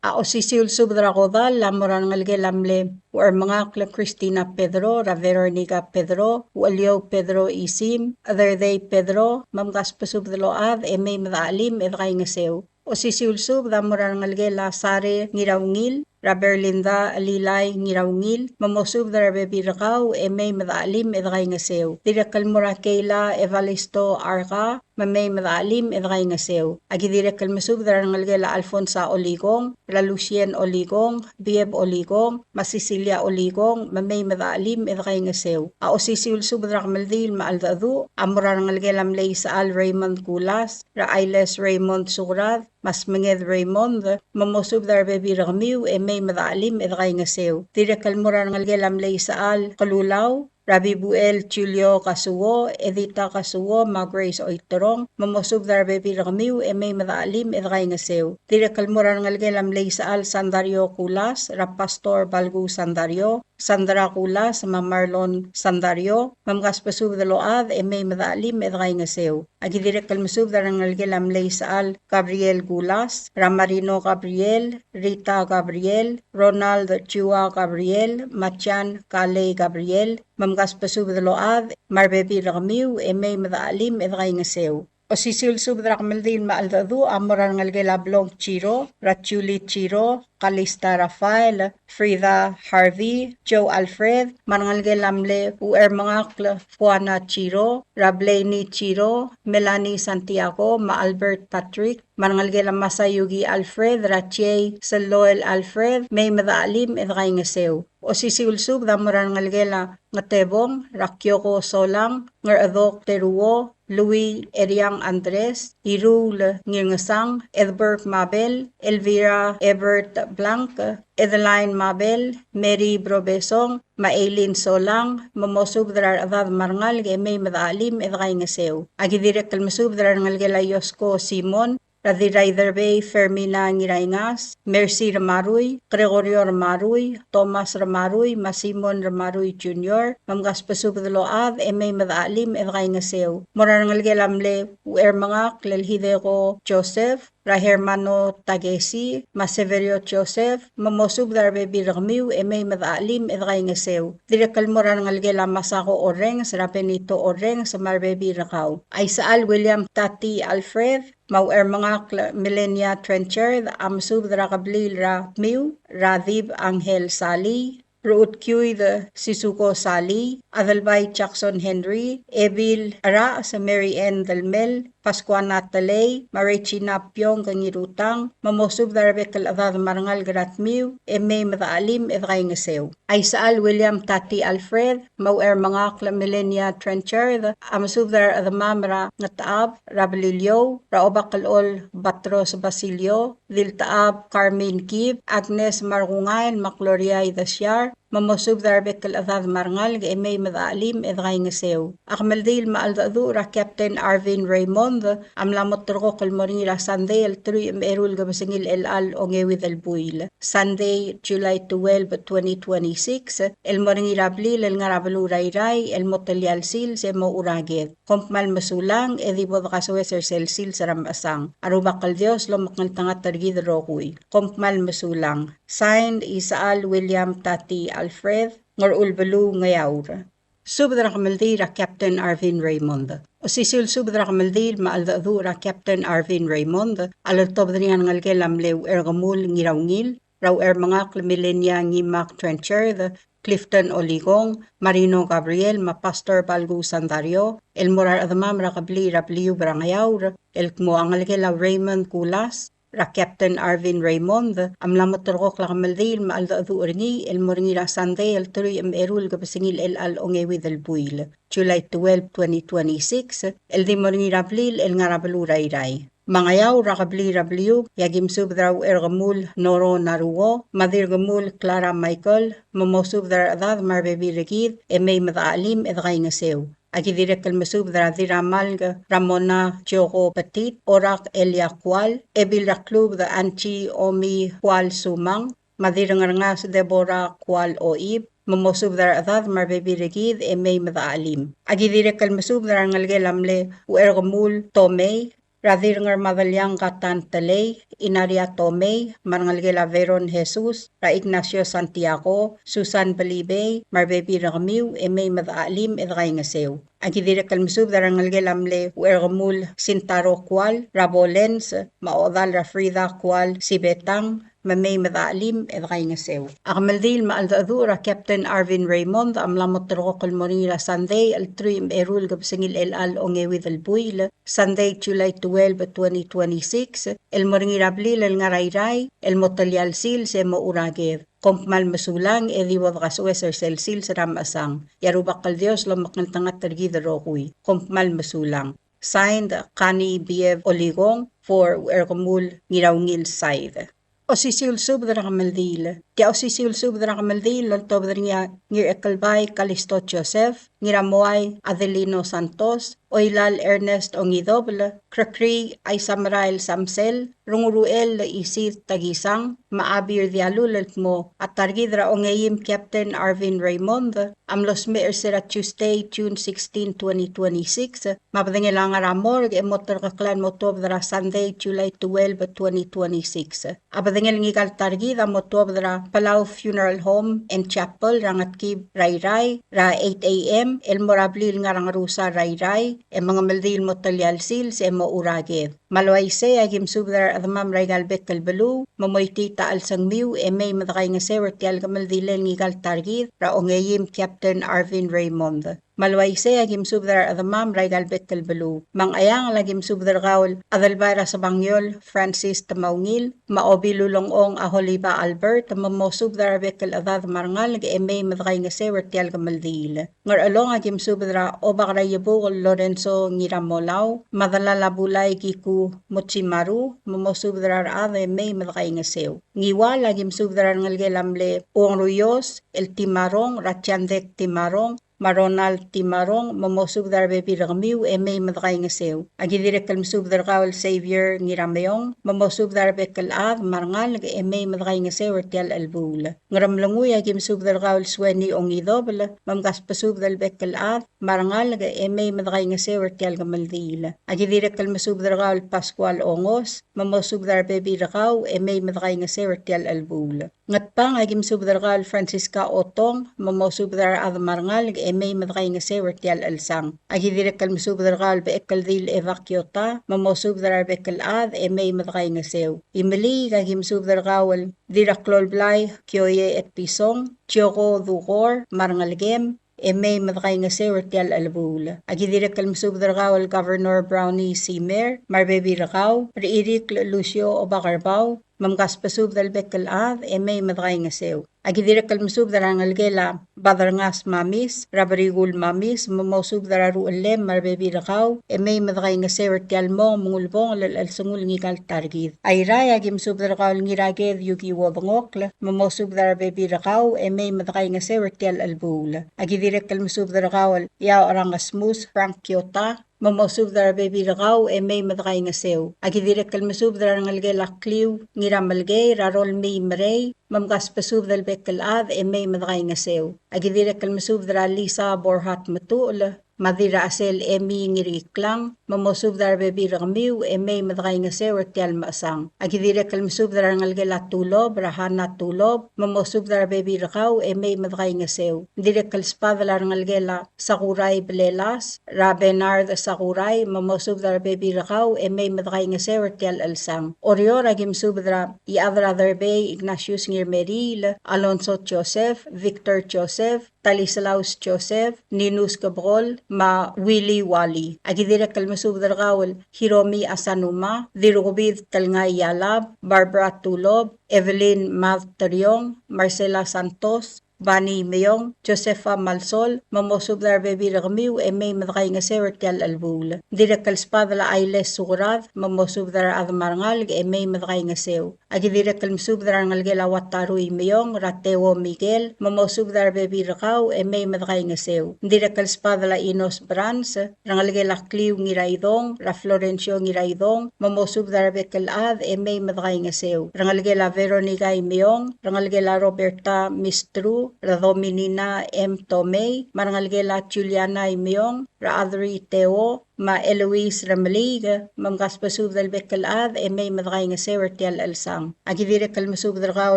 A osisiu el subed er a kodall a mo er a rengelekel a mle Uchermengakl Christina Pedro, er a Veronica Pedro, Ucheliou Pedro Isim, Chederdei Pedro, me mkasbesubed el ochad e mei me dechachelim e dekaingeseu. Osisiu el subed a mo er a rengelekel a Sare Ngiraungil, er a Berlinda Lilai Ngiraungil, me mosubed er a rebebil er kau e mei me dechachelim e dekaingeseu. Dirrek el mo er a Keila Evalisto Arka, me mei me dechachelim e dekaingeseu. Aki dirrek el mesubed er a rengelekel a Alfonsa Olikong, er a Lucien Olikong, Bieb Olikong, me a Cecilia Olikong, me mei me dechachelim e dekaingeseu. A osisiu el subed er a kemeldiil me a cheldecheduch a mo er a rengelekel a mle Isechal Raymond Kulas, er a Ailes Raymond Sukrad, me a Smenged Raymond, me mosubed er a rebebil er kemiu e mei me dechachelim e dekaingeseu. Dirrek el mo er a rengelekel a mle Isechal Kelulau, er a Bibuel Julio Kasuo, Edita Kasuo, me a Grace Oiterong, me mosubed er a rebebil er kemiu e mei me dechachelim e dekaingeseu. Dirrek el mo er a rengelekel a mle Isechal Sandario Kulas, er a Pastor Balku Sandario, Sandra Kulas, me a Marlon Sandario, me mkasbesubed el ochad e mei me dechachelim e dekaingeseu. Aki dirrek el mesubed er a rengelekel a mle Isechal Gabriel Kulas, er a Marino Gabriel, Rita Gabriel, Ronald Chua Gabriel, me a Jan Kalei Gabriel, me mkasbesubed el ochad, me a rebebil er kemiu e mei me dechachelim e dekaingeseu. Osisiu el subed er a kemeldiil me a cheldecheduch a mo er a rengelekel a Blong Chiro, er a Julie Chiro, Kalista Rafael, Frida Harvey, Joe Alfred, me a rengelekel a mle Uchermengakl Juana Chiro, er a Blaney Chiro, Melanie Santiago, me a Albert Patrick, me a rengelekel a Masayuki Alfred, er a Jay Seloel Alfred, mei me dechachelim e dekaingeseu. Osisiu el subed a mo er a rengelekel a Ngetebong, er a Kioko Solang, Ngerchedok Teruo, Louis Eriang Andres, Iruul Ngirngesang, Edberg Mabel, Elvira Ebert Blanc, Edeline Mabel, Mary Brobesong, me a Eileen Solang, me mosubed er a rechedad me a rengalek e mei me dechachelim e dekaingeseu. Aki dirrek el mesubed er a rengelekel a Iosko Simon, er a Dirraiderbei Fermina Ngiraingas, Mercy Remarui, Gregorio Remarui, Thomas Remarui, me a Simon Remarui Junior, me mkasbesubed el ochad e mei me dechachelim e dekaingeseu. Mo er a rengelekel a mle Uchermengakl el Hideko Joseph, er a Hermano Takesi, me a Severio Joseph, me mosubed er a rebebil er kemiu e mei me dechachelim e dekaingeseu. Dirrek el mo er a rengelekel a Masako Orrenges, er a Benito Orrenges, me a rebebil er kau. A Isechal William Tati Alfred, me a Uchermengakl Melania Trenchard, a mesubed er a kebliil er a Tmiu, er a Dib Angel Salii, Ruchut Kiuid Sisuko Salii, Adelbai Jackson Henry, Ebil Rachs Mary Ann Delmel, Pascuana Telei, me a Regina Piong Ngirutang, me mosubed er a rebek el chedad me a rengalek er a Tmiu, e mei me dechachelim e dekaingeseu. A Isechal William Tati Alfred, me a Uchermengakl Melania Trenchard, a mesubed er a rechedemam er a Ngetechab, er a Beliliou, er a Obak el Chol Batros Basilio, Diltechab Carmen Kib, Agnes Markungail, me a Gloria Idesiar, me mosubed er a rebek el chedad me a rengalek e mei me dechachelim e dekaingeseu. A kemeldiil me a cheldecheduch er a Captain Arvin Raymond a mla mo terrekokl el mo er ngii er a Sandei el teruich me a eru el kebesengil chelecha el ongeuid el buil, Sunday, July twelve, twenty twenty-six, el mo er ngii er a blil el ngar er a beluu er a Irrai el mo telia el sils e mochu er a ked. Kom kmal mesulang e di bo dekasoes er sel sils er a mechesang. A Rubak el Dios lomekngeltengat er kid el rokui. Kom kmal mesulang. Signed, Isechal William Tati Alfred, Ngerchul beluu, Ngeaur. Subed er a kemeldiil er a Captain Arvin Raymond. Osisiu el subed er a kemeldiil me a cheldecheduch er a Captain Arvin Raymond a loltobed er ngii a rengelekel a mle Ucherkemul Ngiraungil, er a Uchermengakl Millenia Ngimak Trenchard, Clifton Oligong, Marino Gabriel, me a Pastor Balgu Sandario, el mo er a rechedemam er a kebliil er a Bliub er a Ngeaur, el kmo a ngelekel a Raymond Kulas, er a Captain Arvin Raymond, a mla mo terrekokl a kemeldiil me a cheldecheduch er ngii el mo er ngii er a Sandei el teruich me a eru el kebesengil el chelecha el ongeuid el buil, July twelve, twenty twenty-six, el di mo er ngii er a blil el ngar er a beluu er a Irrai. Me a Ngeaur er a kebliil er a Bliub, e aki mesubed er a Ucherkemul Noro Naruo, me a Dirkemul Clara Michael, me mosubed er a rechedad me a rebebil er kid, e mei me dechachelim e dekaingeseu. Aki dirrek el mesubed er a Dirramalk Ramona Joko Petit, Orak Elia Kual, Ebil er a Klubed Anchi Omi Kual Sumang, me a Dirrengerengas Deborah Kual Oib, me mosubed er a rechedad me a rebebil er kid e mei me dechachelim. Aki dirrek el mesubed er a rengelekel a mle Ucherkemul Tomei, er a Dirrengermadeliang Katan Telei, Inaria Tomei, me a rengelekel a Veron Jesus, er a Ignacio Santiago, Susan Belibei, me a rebebil er kemiu, e mei me dechachelim e dekaingeseu. Aki dirrek el mesubed er a rengelekel a mle Ucherkemul Sintaro Kual, er a Bolens, me a ochedal er a Frida Kual Sibetang, me mei me dechachelim e dekaingeseu. A kemeldiil me a cheldecheduch er a Captain Arvin Raymond a mla mo terrekokl el mo er ngii er a Sandei el teruich me a eru el kebesengil el chelecha el ongeuid el buil, Sunday, July twelve, twenty twenty-six, el mo er ngii er a blil el ngar er a Irrai, el mo telia el sils e mochu er a ked. Kom kmal mesulang e di bo dekasoes er sel sils er a mechesang. E a Rubak el Dios lomekngeltengat er kid el rokui. Kom kmal mesulang. Signed, Connie Biev Oligong, for Ucherkemul Ngiraungil side. Osisiu el subed er a kemeldiil. Tia osisiu el subed er a kemeldiil el oltobed er ngii a Ngirachekelbai Kalisto Joseph, Ngiramoai Adelino Santos, Oilal Ernest Ongidobel, Krekrii Aisamerael Samsel, Renguruchel Isid Takisang, me a Abir Dialul el kmo a ta er kid er a ongeim Captain Arvin Raymond a mlo smecher er se er a Tuesday, June sixteen, twenty twenty-six, me a bedengel a ngar er a morgue e mo terkeklang el mo tuobed er a Sunday, July twelve, twenty twenty-six. A bedengel ngika el ta er kid a mo tuobed er a Palau Funeral Home and Chapel er a Ngetkib er a Irrai er a eight A M el mo er a blil ngar er a Ngerusar er a Irrai, e mengemeldiil el mo telia el sils e mochu er a ked. Me a le uaisei e aki mesubed er a rechedemam er aika el bek el beluu, me moitii a chelsengmiu e mei me dekaingeseu er tia el kemeldilel ngika el ta er kid er a ongeim Captain Arvin Raymond. Me a le uaisei e aki mesubed er a rechedemam er aika el bek el beluu. Me a Ngcheangel e aki mesubed er kau el Adelbai er a Sebangiol Francis Temaungil, me a Obilulengchong a Holiba Albert, me mosubed er a rebek el chedad me a rengalek e mei me dekaingeseu er tia el kemeldiil. Ngerchelong e aki mesubed er a Obak er a Iebukel Lorenzo Ngiramolau, me a delal a Bulai Kiku Mochimaru, me mosubed er a rechad e mei me dekaingeseu. Ngiwal e aki mesubed er a rengelekel a mle Uong Ruios el Timarong, er a Chandek Timarong, me a Ronald Timarong, me mosubed er a rebebil er kemiu e mei me dekaingeseu. Aki dirrek el mesubed er kau el Xavier Ngirameong, me mosubed er a rebek el chad me a rengalek e mei me dekaingeseu er tia el chelebuul. Ngeremlengui e aki mesubed er kau el Sueni Ongidobel, me mkasbesubed el bek el chad me a rengalek e mei me dekaingeseu er tia el kemeldiil. Aki dirrek el mesubed er kau el Pascual Ongos, me mosubed er a rebebil er kau e mei me dekaingeseu er tia el chelebuul. Ngatpang e aki mesubed er kau el Francisca Otong, me mosubed er a rechad me a rengalek e mei me dekaingeseu er tia el chelsang. Aki dirrek el mesubed er kau el Bechekeldil Eva Kiota, me mosubed er a rebek el chad e mei me dekaingeseu. Imeliik e aki mesubed er kau el Dirraklolblai Kioie Etpison, Tioko Dukor, me a rengelekem, e mei me dekaingeseu er tia el chelebuul. Aki dirrek el mesubed er kau el Governor Brownie Simer, me a rebebil er kau, Rechirikl Lucio Obakerbau, me mkasbesubed el bek el chad e mei me dekaingeseu. Aki dirrek el mesubed er a rengelekel a Baderngas Mamis, er a Berikul Mamis, me mosubed er a ruchellem me a rebebil er kau, e mei me dekaingeseu er tia el mong me ng ulebongel el chelsengul ngika el ta er kid. Airai e aki mesubed er kau el Ngiraked Yukiwo Bengokl, me mosubed er a rebebil er kau, e mei me dekaingeseu er tia el chelebuul. Aki dirrek el mesubed er kau el Iaocherang Smus Frank Kiota, me mosubed er a rebebil er kau e mei me dekaingeseu. Aki dirrek el mesubed er a rengelekel a Kliu Ngiramelkei, er a Rolmii Merei, me mkasbesubed el bek el chad e mei me dekaingeseu. Aki dirrek el mesubed er a Lisa Borhat Metuchel, me a Dirrachesel Emi Ngiriklang, me mosubed er a rebebil er kemiu e mei me dekaingeseu er tia el mechesang. Aki dirrek el mesubed er a rengelekel a Tulob, er a Hana Tulob, me mosubed er a rebebil er kau e mei me dekaingeseu. Dirrek el sbadel a rengelekel a Sakurai Blelas, er a Bernard Sakurai, me mosubed er a rebebil er kau e mei me dekaingeseu er tia el chelsang. Oreor aki mesubed er a Iechad er a Derbei Ignatius Ngirmeriil, Alonso Joseph, Victor Joseph, Talislaus Joseph, Ninus Kebekol, me a Willy Wally. Aki dirrek el mesubed er kau el Hiromi Asanuma, Dirrukubid Telngai Yalab, Barbara Tulob, Evelyn Mad Teriong, Marcela Santos, Bani Meong, Josefa Malsol, me mosubed er a rebebil er kemiu e mei me dekaingeseu er tia el chelebuul. Dirrek el sbadel a Ailes Sukerad, me mosubed er a rechad me a rengalek e mei me dekaingeseu. Aki dirrek el mesubed er a rengelekel a Wataru Imeong, er a Teo Miguel, me mosubed er a rebebil er kau e mei me dekaingeseu. Dirrek el sbadel a Inos Brans, rengelekel a Kliu Ngiraidong, er a Florencio Ngiraidong, me mosubed er a rebek el chad e mei me dekaingeseu. Rengelekel a Veronica Imeong, rengelekel a Roberta Mistru, er a Dominina M. Tomei, me a rengelekel a Juliana Imeong, er a Adri Teo, me a Eloise Remeliik, me mkasbesubed el bek el chad e mei me dekaingeseu er tia el chelsang. Aki dirrek el mesubed er kau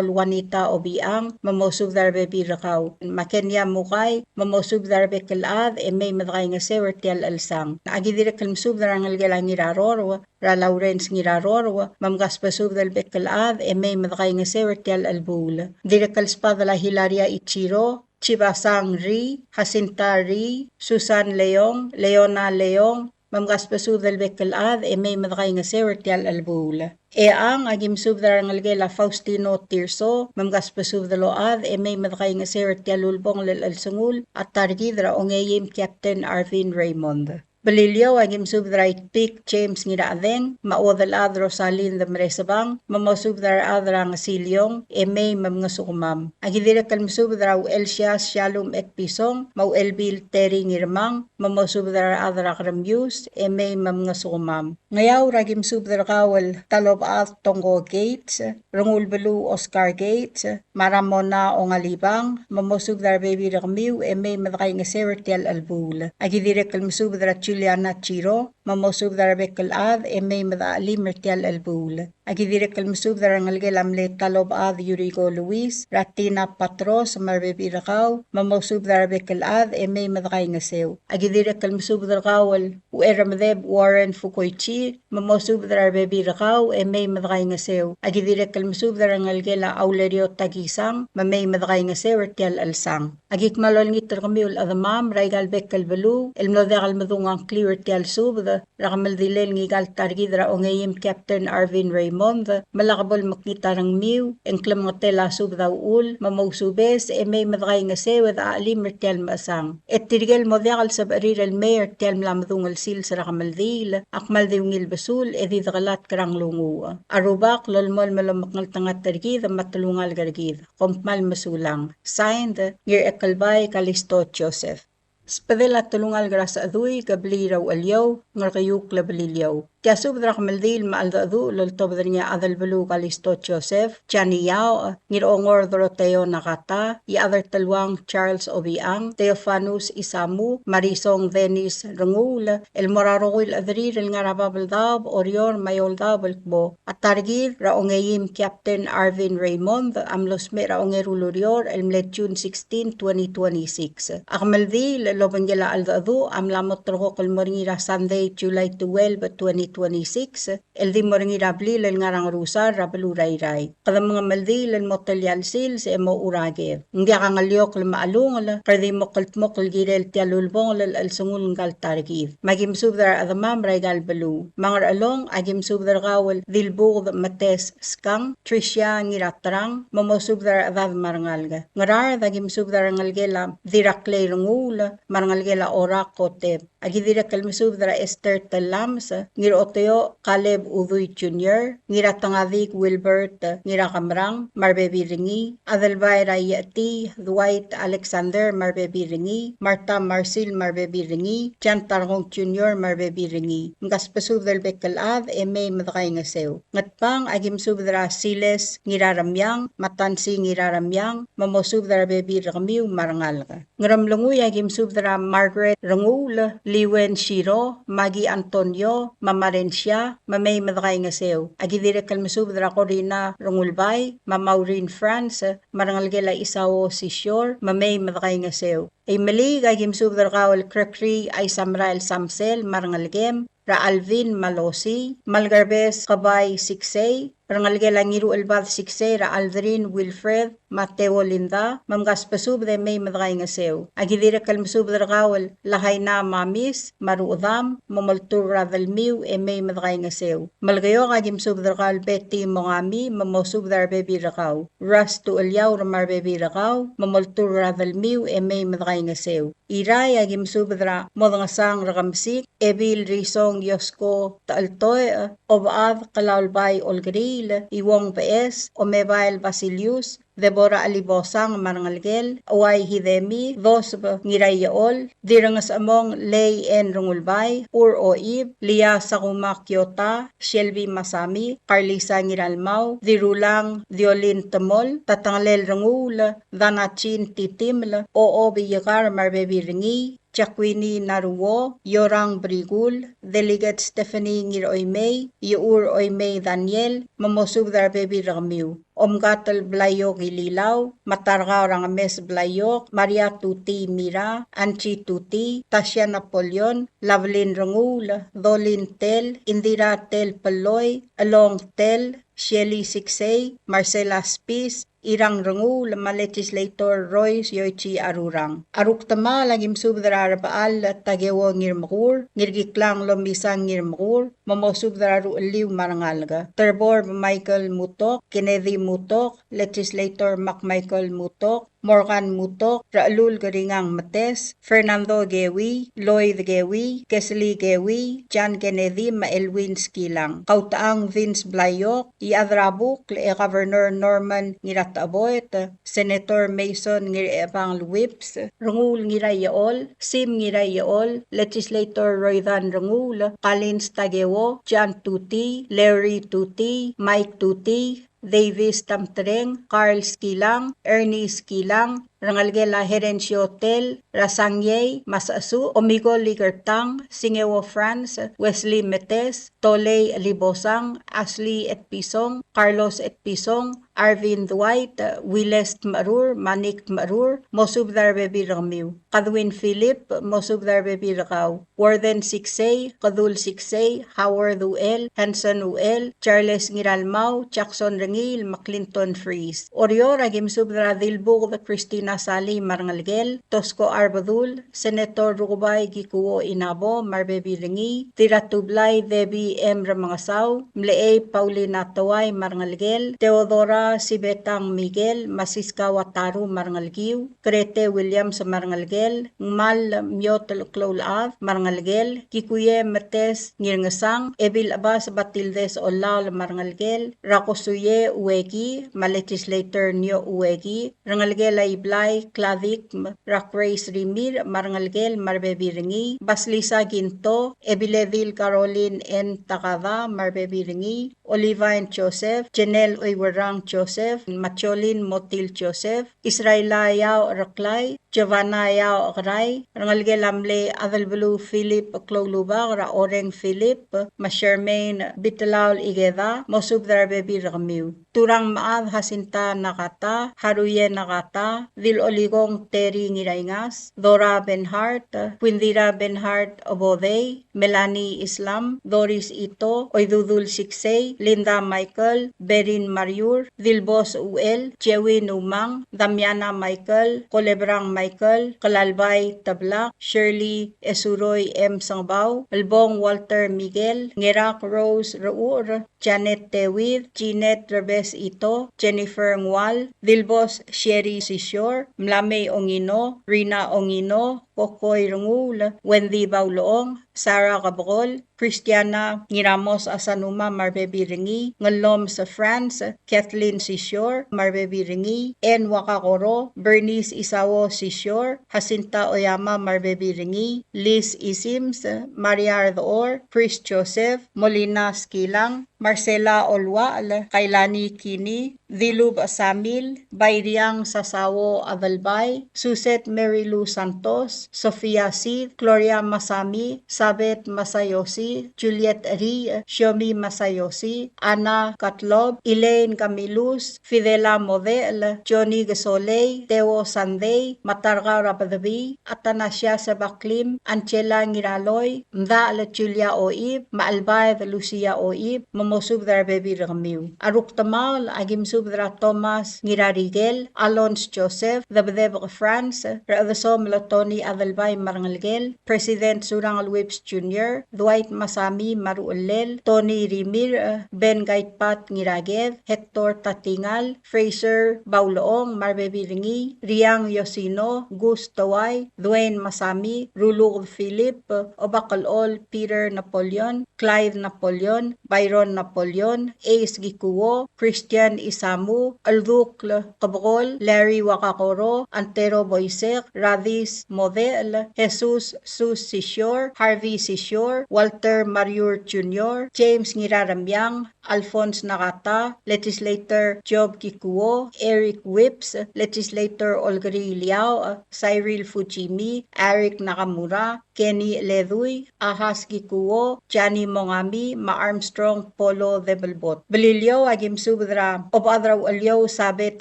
el Juanita Obichang, me mosubed er a rebebil er kau. Me a Kenia Mukai, me mosubed er a rebek el chad e mei me dekaingeseu er tia el chelsang. Aki dirrek el mesubed er a rengelekel a Ngirarorou, er a Lawrence Ngirarorou, me mkasbesubed el bek el chad e mei me dekaingeseu er tia el chelebuul. Dirrek el sbadel a Hilaria Ichiro, Chibasang Ri, Jacinta Ri, Susan Leong, Leona Leong, me mkasbesubed el bek el chad e mei me dekaingeseu er tia el chelebuul. Echang, aki mesubed er a rengelekel a Faustino Tirso, me mkasbesubed el ochad e mei me dekaingeseu er tia el ulebongel el chelsengul a ta er kid er a ongeim Captain Arvin Raymond. Beliliou, aki mesubed er a Itpik James Ngirachedeng, me a Uodelchad Rosalind Meresebang, me mosubed er a rechad er a Ngesiliong, e mei me mngesukemam. Aki dirrek el mesubed er a Uchelsias Shalom Etpison, me a Uchelbil Terry Ngirmang, me mosubed er a rechad er a Keremius, e mei me mngesukemam. Ngeaur, aki mesubed er kau el Talobechad Tongko Gates, Rengulbeluu Oscar Gates, me a Ramona Ongalibang, me mosubed er a rebebil er kemiu e mei me dekaingeseu er tia el chelebuul. Aki dirrek el mesubed er a Juliana Chiro, me mosubed er a rebek el chad e mei me dechelim er tia el chelebuul. Aki dirrek el mesubed er a rengelekel a mle Talobechad Yuriko Luis, er a Tina Patros, me a rebebil er kau, me mosubed er a rebek el chad e mei me dekaingeseu. Aki dirrek el mesubed er kau el Ucheremedeb Warren Fukoichi, me mosubed er a rebebil er kau e mei me dekaingeseu. Aki dirrek el mesubed er a rengelekel a Aulerio Takisang, me mei me dekaingeseu er tia el chelsang. Aki kmal olengit er kemiu el chedemam er aika el bek el beluu el mlo diak el medung a ngkliu er tia el subed er a kemeldilel ngika el ta er kid er a ongeim Captain Arvin Raymond, me lak bo lemekngit a rengmiu e ng klemengetel a subed a uchul, me mousubes e mei me dekaingeseu e dechelim er tia el mechesang. E tirke el mo diak el sebechir el mei er tia el mla medung el sils er a kemeldiil a kmal di ungil besul e di dekelatk er a nglunguuch. A Rubak lolemolem el omekngeltengat er kid me a telungalek er kid. Kom kmal mesulang. Signed, Ngirchekelbai Kalisto Joseph. Sbedel a telungalek er a Sechedui, Kebliil er a Ucheliou, Ngerkeiukl er a Beliliou. Tia subed er a kemeldiil me a cheldecheduch el oltobed er ngii a Adelbeluu Kalisto Joseph, Jani Yaoch, Ngirongor Doroteo Nakata, Iechad er Teluang Charles Obichang, Theofanus Isamu, me a Risong Dennis Renguul, el mo er a rokui el chederir el ngar er a Babeldaob, Oreor, me a Eouldaob el kmo a ta er kid er a ongeim Captain Arvin Raymond a mlo smecher er a ongeru el ureor el mle June sixteen, twenty twenty-six. A kemeldiil el obengkel a cheldecheduch a mla mo ulterekokl el mo er ngii er a Sunday, July twelve, twenty twenty-six, el di mo er ngii er a blil el ngar er a Ngerusar er a beluu er a Irrai. Kede mengemeldiil el mo telia el sils e mochu er a ked. Ng diak a ngeliokl me a chelungel, kede di mo kldmokl el kirel tia el ulebongel el chelsengul ngka el ta er kid. Me aki mesubed er a rechedemam er aika el beluu. Me a Ngerchelong, aki mesubed er kau el Dilbuked Metes Skang, Tricia Ngiraterang, me mosubed er a rechedad me a rengalek. Ngaraard, aki mesubed er a rengelekel a Diraklei Renguul, me a rengelekel a Orak Otep. Aki dirrek el mesubed er a Esther Telames, Ngir Teo Caleb Udui Junior, Ngiratengadik Wilbert Ngirakemrang me a rebebil er ngii, Adelbai er a Iechetii Dwight Alexander me a rebebil er ngii, Martha Marsil me a rebebil er ngii, Jan Tarkong Junior me a rebebil er ngii. Mkasbesubed el bek el chad e mei me dekaingeseu. Ngatpang, aki mesubed er a Siles Ngiraremiang me a Tansi Ngiraremiang, me mosubed er a rebebil er kemiu me a rengalek. Ngeremlengui, aki mesubed er a Margaret Renguul, Liwen Shiro, Maggie Antonio me a Marensia, me mei me dekaingeseu. Aki dirrek el mesubed er a Corina Rengulbai me a Maureen France me a rengelekel a Isao Sisior, me mei me dekaingeseu. Imeliik, aki mesubed er kau el Gregory Aisamrael Samsel me a rengelekem, er a Alvin me a Losii, me a Lekerbes Kebai Siksei, rengelekel a Ngiruchelbad Siksei, er a Aldrin Wilfred me a Teo Linda, me mkasbesubed e mei me dekaingeseu. Aki dirrek el mesubed er kau el Lahaina Mamis me a Ruchedam, me molturk er a delmiu e mei me dekaingeseu. Melekeok, aki mesubed er kau el Betty Mongami, me mosubed er a rebebil er kau. Ras Tucheliaur me a rebebil er kau, me molturk er a delmiu e mei me dekaingeseu. Irrai, aki mesubed er a Modengesang Rekemesik, Ebil Risong Iosko Techeltoech, Obechad Kelaulbai Olkeriil, Iuong Beches, Omebael Basilius, Deborah Chelibosang me a rengelekel, Uai Hidemi, Doseb Ngiraiechol, Dirrengesechemong Lei N. Rengulbai, Ur Oib, Lia Sakuma Kiota, Shelby Masami, Carlisa Ngiralmau, Dirulang Diolin Temol, Tatengelel Renguul, Danachin Titiml, Ochob Iekar me a rebebil er ngii, Jacquini Naruo, Yorang Brikul, Delegate Stephanie Ngiroimei, Iechur Oimei Daniel, me mosubed er a rebebil er kemiu. Omkatel Blaiok Ililau, me a Tarkau er a Ngemes Blaiok, Maria Tuti Mira, Angie Tuti, Tasia Napoleon, Lavelin Renguul, Dolin Tel, Indira Tel Peloi, Elong Tel, Shelly Siksei, Marcela Spis, Irang Renguul, me a Legislator Royce Yoichi Arurang. A rukdemaol, aki mesubed er a Rebechall Takeo Ngirmekur, Ngirkiklang Lomisang Ngirmekur, me mosubed er a ruchelliu me a rengalek. Terbor Michael Mutok, Kennedy Mutok, Legislator Mark Michael Mutok, Morgan Mutok, Rechelul Keringang Metes, Fernando Kewi, Lloyd Kewi, Kesley Kewi, John Kennedy, me a Elwin Skilang. Kautechang Vince Blaiok, Iechad er a Bukl e Governor Norman Ngiratecheboet, Senator Mason Ngirchechebangel Whipps, Renguul Ngiraiechol, Sim Ngiraiechol, Legislator Roydan Renguul, Collins Takeo, John Tuti, Larry Tuti, Mike Tuti, Davis Tamtreng, Carl Skilang, Ernie Skilang, rengelekel a Herencio Tel, er a Sangiei Masasu, Omiko Likertang, Singeo Franz, Wesley Metes, Tolei Libosang, Ashley Etpison, Carlos Etpison, Arvin Dwight, Wiles Tmerur, Manik Tmerur, mosubed er a rebebil er kemiu. Kadwin Philip, mosubed er a rebebil er kau. Warden Siksei, Kedul Siksei, Howard Uchel, Hanson Uchel, Charles Ngiralmau, Jackson Rengiil, me a Clinton Fries. Oreor, aki mesubed er a Dilbuked Christina Salii me a rengelekel, Tosko Arbedul, Senator Rukebai Kikuo Inabo me a rebebil er ngii, Diratublai Debbie M. Remengesau, Mlechei Paulina Towai me a rengelekel, Theodora Sibetang Miguel, me a Siska Wataru me a rengelekiu, Grete Williams me a rengelekel, Ngmal Miot el Kloulechad me a rengelekel, Kikuie Metes Ngirngesang, Ebil Chebas Batildes Olaol me a rengelekel, Rakosuie Ueki, me a Legislator Nio Ueki, rengelekel a Iblai Kladikm, er a Grace Rimirch me a rengelekel me a rebebil er ngii, Basilisa Kinto, Ebiledil Caroline N. Takada me a rebebil er ngii, Olivine Joseph, Janelle Oiwerang Joseph, me a Jolin Motil Joseph, Israela Yao Reklai, Giovanna Yao Kerai, rengelekel a mle Adelbeluu Philip Kloulubak, er a Oreng Philip, me a Charmaine Bitelaol Ikeda, mosubed er a rebebil er kemiu. Turang Mechad Jacinta Nakata, Haruye Nakata, Dil Olikong Terry Ngiraingas, Dora Benhart, Quindira Benhart Obodei, Melanie Islam, Doris Ito, Oidudul Siksei, Linda Michael, Berin Mariur, Dilbos Uchel, Jewin Umang, Damiana Michael, Kolebrang Michael, Kelalbai Teblak, Shirley Esuroi M. Sengebau, Elbong Walter Miguel, Ngerak Rose Reucher, Janet Tewid, Jeanette Rebes Ito, Jennifer Ngual, Dilbos Sherry Sisior, Mlamei Ongino, Rina Ongino, Kokoi Renguul, Wendy Baulong, Sarah Kebekol, Christiana Ngiramos Asanuma me a rebebil er ngii, Ngellomes France, Kathleen Sisior me a rebebil er ngii, Anne Wakakoro, Bernice Isao Sisior, Jacinta Oyama me a rebebil er ngii, Liz Isims, Maria Ardechor, Chris Joseph, Molina Skilang, Marcela Oluachel, Kailani Kini, Dilub Samil, Bairiang Sasao Adelbai, Suzette Mary Lou Santos, Sofia Sid, Gloria Masami, Sabeth Masayoshi, Juliet Ri, Shiomi Masayoshi, Anna Gottlob, Elaine Camillus, Fidela Modechel, Johnny Kesolei, Theo Sandei, me a Tarkau er a Bedebii, Athanasia Sebaklim, Angela Ngiraloi, Mdachel Julia Oib, me a Chelbaed Lucia Oib, me mosubed er a rebebil er kemiu. A rukdemaol, a ki mesubed er a Thomas Ngirarikel, Alons Joseph, Debedebek France, Rechedesomel Tony Adelbai me a rengelekel, President Surangel Whipps Junior, Dwight Masami me a ruchellel, Tony Rimirch, Ben Gaitpat Ngiraked, Hector Tatingal, Fraser Baulechong me a rebebil er ngii, Riang Yosino, Gus Towai, Dwayne Masami, Ruluked Philip, Obakelchol Peter Napoleon, Clyde Napoleon, Byron Napoleon, Ace Kikuo, Christian Isamu, Eldukl Kebekol, Larry Wakakoro, Antero Boisek, Radis Modechel, Jesus Sus Sisior, Harvey Sisior, Walter Mariur Junior, James Ngiraremiang, Alphonse Nakata, Legislator Job Kikuo, Eric Whipps, Legislator Olkeriil Iaoch, Cyril Fujimi, Eric Nakamura, Kenny Ledui, Ahas Kikuo, Jani Mongami, me a Armstrong Polo Debelbot. Beliliou, a ki mesubed er a Obechad er a Ucheliou Sabeth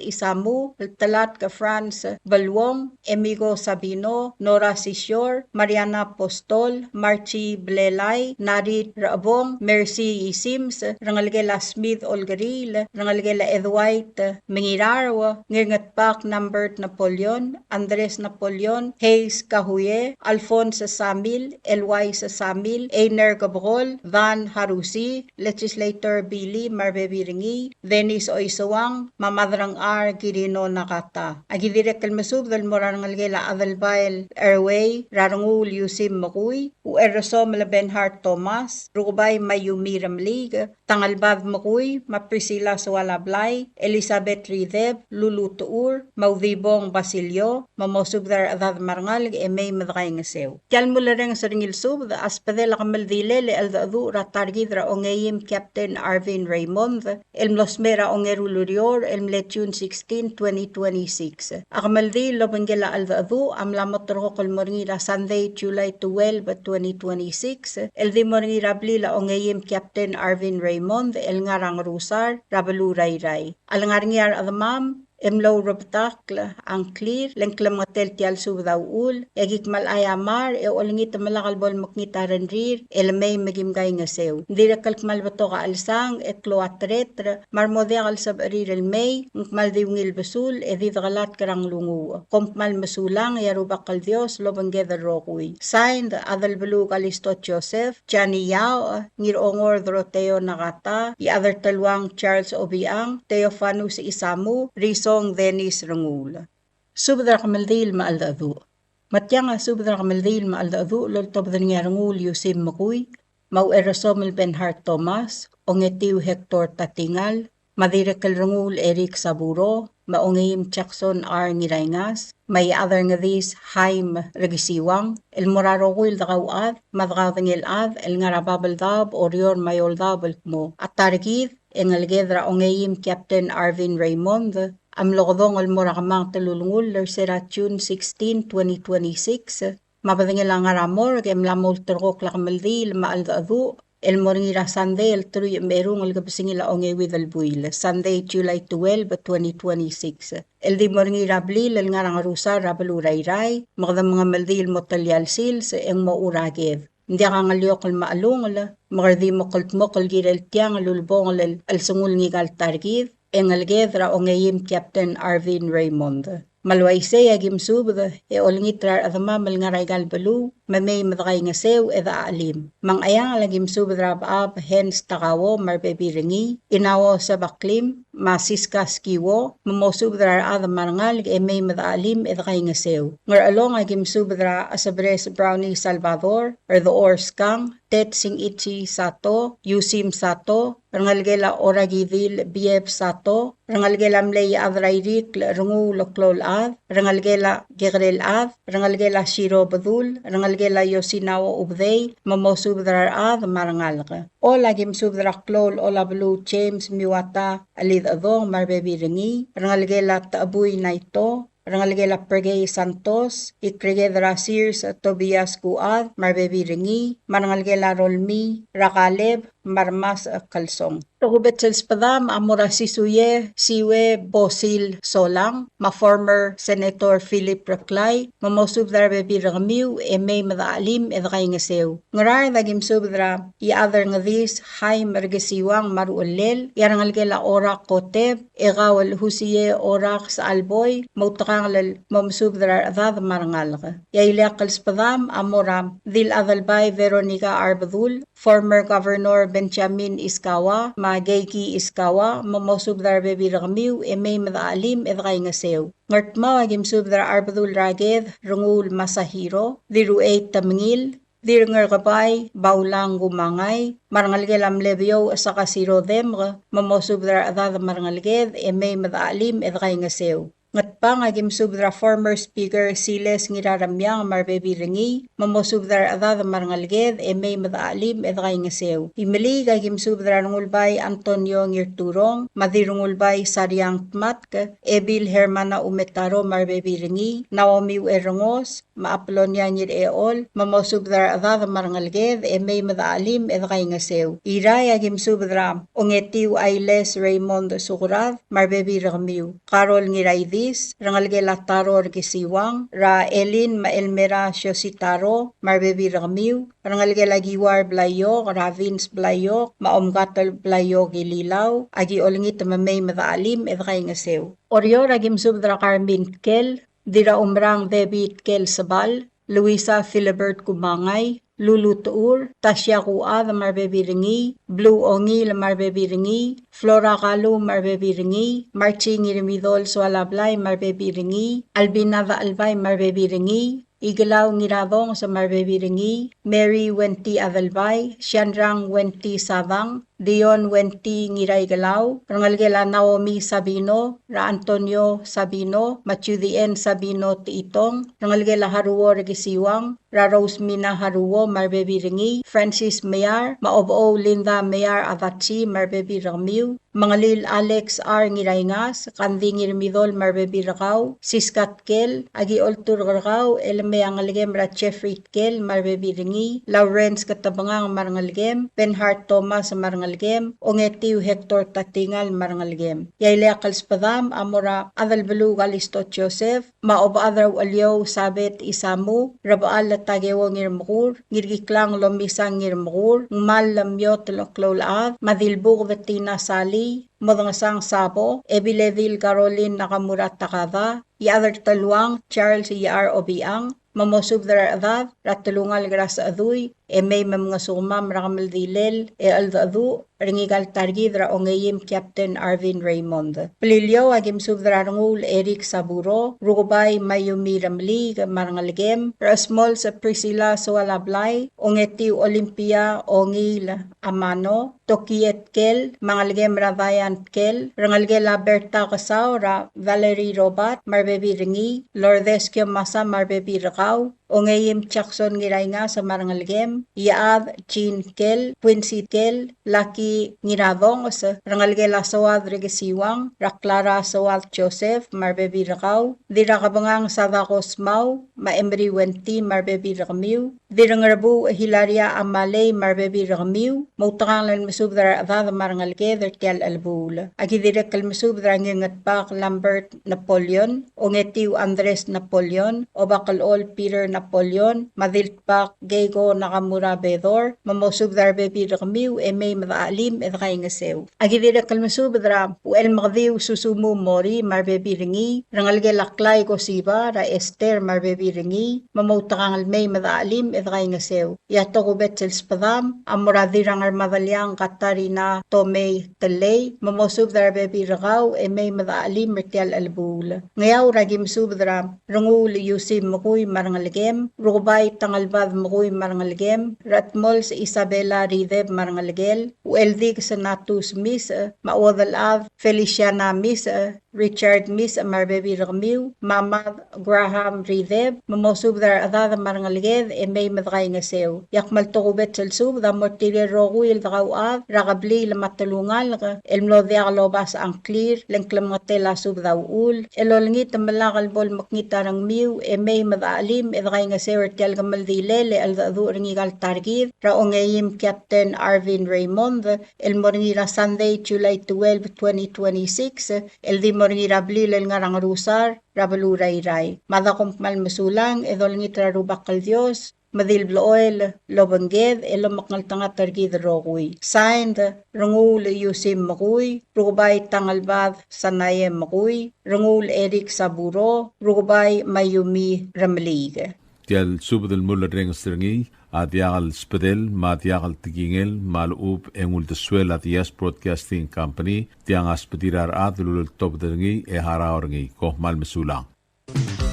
Isamu, Telatk France Beluong, Emigo Sabino, Nora Sisior, Mariana Apostol, Marchi Blelai, Narit Rechebong, Mercy Isims, rengelekel a Smith Olkeriil, rengelekel a Edwait Mengirarou, Ngirngetbak Nambert Napoleon, Andres Napoleon, Hayes Kahuye, Alphonse Samil, Elwais Samil, Einer Kebekol, Van Harusi, Legislator Billy me a rebebil er ngii, Dennis Oiseuang, me a Madrangchar Kirino Nakata. A ki dirrek el mesubed el mo er a rengelekel a Adelbai el Erwei, er a Renguul Yusim Mekui, Ucherresomel Benhard Thomas, Rukebai Mayumi Remeliik, Tangelbad Mekui, me a Priscilla Soalablai, Elizabeth Rideb, Lulu Techur, me a Udibong Basilio, me mosubed er a rechedad me a rengalek e mei me dekaingeseu. Tia el mulerrenges er ngii el subed a sbedel a kemeldilel e cheldecheduch er a ta er kid er a ongeim Captain Arvin Raymond, el mlo smecher er a ongeru el ureor, el mle June sixteen, twenty twenty-six. A kemeldiil el obengkel a cheldecheduch a mla mo terrekokl el mo er ngii er a Sunday, July twelve, twenty twenty-six, el di mo er ngii er a blil a ongeim Captain Arvin Raymond, el ngar er a Ngerusar, er a beluu er a Irrai. A lengar er ngii a rechedemam, e mlo ourebetakl a ngklir, le ng klemengetel tia el subed a uchul, e ki kmal aiamar, e olengit me lak el bo lemekngit a rengrir, e le mei me kim kaingeseu. Ng dirrek el kmal betok a chelsang, e klou a tereter, me a re mo diak el sebechir el mei, ng kmal di ungil besul, e di dekelatk er a nglunguuch. Kom kmal mesulang, e a Rubak el Dios, lobengked el rokui. Signed, Adelbeluu Kalisto Joseph, Jani Iaoch, Ngirongor Doroteo Nakata, Iechad er Teluang Charles Obichang, Theofanus Isamu, Risong Dennis Renguul. Subed er a kemeldiil me a cheldecheduch. Me tiang a subed er a kemeldiil me a cheldecheduch el oltobed er ngii a Renguul Yusim Mekui, me a Ucherresomel Benhard Thomas, Ongetiu Hector Tatingal, me a dirrek el Renguul Eric Saburo, me a ongeim Jackson R. Ngiraingas, me a Iechad er Ngedis Haim Rekisiuang, el mo er a rokui el dekauchad me a dekaudengei el chad el ngar er a Babeldaob, Oreor me a Eouldaob el kmo a ta er kid e ngeleked er a ongeim Captain Arvin Raymond a mlo kedong el mo er a kemanget el ulengull er se er a June sixteen, twenty twenty-six, me a bedengel a ngar er a morgue e mla mo ulterekokl a kemeldiil me a cheldecheduch el mo er ngii er a Sandei el teruich me a erung el kebesengil a ongeuid el buil, Sunday, July twelve, twenty twenty-six, el di mo er ngii er a blil el ngar er a Ngerusar er a beluu er a Irrai, me kede mengemeldiil el mo telia el sils e ng mo er a ked. Ng diak a ngeliokl me a chelungel, me kede di mo kldmokl el kirel tiang el ulebongel el chelsengul ngika el ta er kid, e ngeleked er a ongeim Captain Arvin Raymond. Me le uaisei a ki mesubed e olengit er a rechedemam el ngar er aika el beluu, me mei me dekaingeseu e dechachelim. Me a Ngcheangel a ki mesubed er a Bechab Hans Takao me a rebebil er ngii, Inao Sebaklim, me a Siska Skiwo, me mosubed er a rechad me a rengalek e mei me dechachelim e dekaingeseu. Ngerchelong a ki mesubed er a Chesebres Brownie Salvador, Rdechor Skang, Ted Singichi Sato, Yusim Sato, rengelekel a Orakidil Bieb Sato, rengelekel a mle Iechad er a Irikl Renguul Kloulechad, rengelekel a Kekerelchad, rengelekel a Siro Bedul, rengelekel a Yosinao Ubedei, me mosubed er a rechad me a rengalek. Choll a ki mesubed er a Kloul Olabeluu James Miwata Chelidechedong me a rebebil er ngii, rengelekel a Techebui Naito, rengelekel a Pergei Santos, Ikreked er a Sears Tobias Kuchad me a rebebil er ngii, me a rengelekel a Rolmii er a Kaleb me a Remas Kelsong. Tokubets el sbedam a mo er a Sisuie Siue Bosil Solang, me a former Senator Philip Reklai, me mosubed er a rebebil er kemiu e mei me dechachelim e dekaingeseu. Ngaraard a ki mesubed er a Iechad er Ngedis Haim Rekesiuang me a ruchellel, e a rengelekel a Orak Koteb, e kau el Husie Orak Sechalboi, me outekangel el mo mesubed er a rechedad me a rengalek. E a ileakl el sbedam a mo er a Dil Adelbai Veronica Arbedul, former Governor Benjamin Iskawa, me a Keiki Iskawa, me mosubed er a rebebil er kemiu e mei me dechachelim e dekaingeseu. Ngardmau a ki mesubed er a Arbedul er a Ked Renguul Masahiro, Diruchei Temengil, Dirngerkebai Baulang Kumangai, me a rengelekel a mle Beouch Sakasiro Demk, me mosubed er a rechedad me a rengeleked e mei me dechachelim e dekaingeseu. Ngatpang a ki mesubed er a former speaker Siles Ngiraremiang me a rebebil er ngii, me mosubed er a rechedad me a rengeleked e mei me dechachelim e dekaingeseu. Imeliik a ki mesubed er a Rengulbai Antonio Ngirturong, me a Dirrengulbai Sariang Tmatk, Ebil Hermana Umetaro me a rebebil er ngii, Naomi Uerengos, me a Apolonia Ngirechol, me mosubed er a rechedad me a rengeleked e mei me dechachelim e dekaingeseu. Irrai a ki mesubed er a Ongetiu Ailes Raymond Sukrad me a rebebil er kemiu, Carol Ngiraidis, rengelekel a Taro Rekesiuang, er a Elin me a Elmera Siositaro me a rebebil er kemiu, rengelekel a Kiuar Blaiok, er a Vince Blaiok, me a Omkatel Blaiok Ililau, a ki olengit me mei me dechachelim e dekaingeseu. Oreor a ki mesubed er a Carmen Tkel, Dirraumerang David Tkel Sebal, Luisa Philibert Kumangai, Lulu Techur, Tasia Kuchad me a rebebil er ngii, Blue Ongil me a rebebil er ngii, Flora Kalu me a rebebil er ngii, Marchi Ngirmidol Soalablai me a rebebil er ngii, Albina Dachelbai me a rebebil er ngii, Ikelau Ngiradongs me a rebebil er ngii, Mary Wenty Adelbai, Sianrang Wenty Sadang, Dion Wenty Ngiraikelau, rengelekel a Naomi Sabino, er a Antonio Sabino, me a Judy Ann Sabino Techitong, rengelekel a Haruo Rekesiuang, er a Rosemina Haruo me a rebebil er ngii, Francis Meyar, me a Obechou Linda Meyar Adachi me a rebebil er kemiu, Mengelil Alex R. Ngiraingas, Kandi Ngirmidol me a rebebil er kau, Siska Tkel, a ki olturk er kau el mei a ngelekem er a Jeffrey Tkel me a rebebil er ngii, Lawrence Ketebengang me a rengelekem, Benhart Thomas me a rengelekem, Ongetiu Hector Tatingal me a rengelekem. E a ileakl el sbedam a mo er a Adelbeluu Kalisto Joseph, me a Obechad er a Ucheliou Sabet Isamu, Rebechall Takeo Ngirmekur, Ngirkiklang Lomisang Ngirmekur, Ngmal Lemiot Kloulechad, me a Dilbuked Tina Salii, Modengesang Sabo, Ebiledil Caroline Nakamura Takada, Iechad er Teluang Charles Iechar Obichang, me mosubed er a rechedad er a telungalek er a Sechedui, e mei me mngesukemam er a kemeldilel e cheldecheduch er ngika el ta er kid er a ongeim Captain Arvin Raymond. Beliliou a ki mesubed er a Renguul Eric Saburo, Rukebai Mayumi Remeliik me a rengelekem, Resmols Priscilla Soalablai, Ongetiu Olympia Ongiil Amano, Tokie Tkel, me a ngelekem er a Diane Tkel, rengelekel a Berta Kesau, er a Valerie Robert me a rebebil er ngii, Lourdes Kiomasa me a rebebil er kau, Ongeim Jackson Ngiraingas me a rengelekem, Iechad Jean Tkel, Quincy Tkel, Lucky Ngiradongs, rengelekel a Soad Rekesiuang, er a Clara Soad Joseph me a rebebil er kau, Dirrakabengang Sadako Smau, me a Emery Wenty me a rebebil er kemiu, Dirrengerbuuch Hilaria Amalei me a rebebil er kemiu, me outekangel el mesubed er a rechedad me a rengeleked er tia el chelebuul. A ki dirrek el mesubed er a Ngirngetbak Lambert Napoleon, Ongetiu Andres Napoleon, Obakelchol Peter Napoleon, me a Diltbak Keiko Nakamura Murabedor, me mosubed er a rebebil er kemiu e mei me dechachelim e dekaingeseu. Aki dirrek el mesubed er a Uchelmekediu Susumu Mori me a rebebil er ngii, rengelekel a Klai Kosiba, er a Esther me a rebebil er ngii, me moutekangel mei me dechachelim e dekaingeseu. E a tokubets el sbedam a mo er a Dirrang er Madeliang Katarina Tomei Telei, me mosubed er a rebebil er kau e mei me dechachelim er tia el chelebuul. Ngeaur, aki mesubed er a Renguul Iusim Mekui me a rengelekem, Rukebai Tangelbad Mekui me a rengelekem, Ratmols Isabella Rideb me a rengelekel, Ucheldikes Natus Misech, me a Uodelchad Feliciana Misech, Richard Misech me a rebebil er kemiu, me a Mad Graham Rideb, me mosubed er a rechedad me a rengeleked e mei me dekaingeseu. E a kmal tokubets el subed a mo er tirke el rokui el dekauchad er a kebliil me a telungalek el mlo diak lobasech a ngklir, le ng klemengetel a subed a uchul, el olengit me lak el bo lemekngit a rengmiu e mei me dechachelim e dekaingeseu er tia el kemeldilel e cheldecheduch er ngika el ta er kid er a ongeim Captain Arvin Raymond, el mo er ngii er a Sunday, July twelve, twenty twenty-six, el di mo er ngii er a blil el ngar er a Ngerusar er a beluu er a Irrai. Mada kom kmal mesulang e dolengit er a Rubak el Dios me di el blechoel el obengked e lomekngeltengat er kid el rokui. Signed, Renguul Iusim Mekui, Rukebai Tangelbad Sanae Mekui, Renguul Eric Saburo, Rukebai Mayumi Remeliik. Tia el subed el mulerrenges er ngii a diak el sbedel me a diak el tekingel me a lechub e ng uldesuel a Diaz Broadcasting Company, tiang a sbedir a rechad el uleltobed er ngii e harau er ngii. Kom kmal mesulang.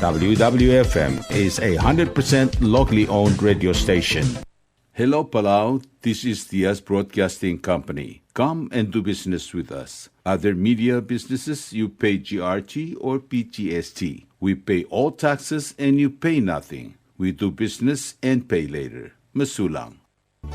W W F M is a hundred percent locally owned radio station. Hello, Palau. This is Diaz Broadcasting Company. Come and do business with us. Other media businesses, you pay G R T or P G S T. We pay all taxes and you pay nothing. We do business and pay later. Mesulang.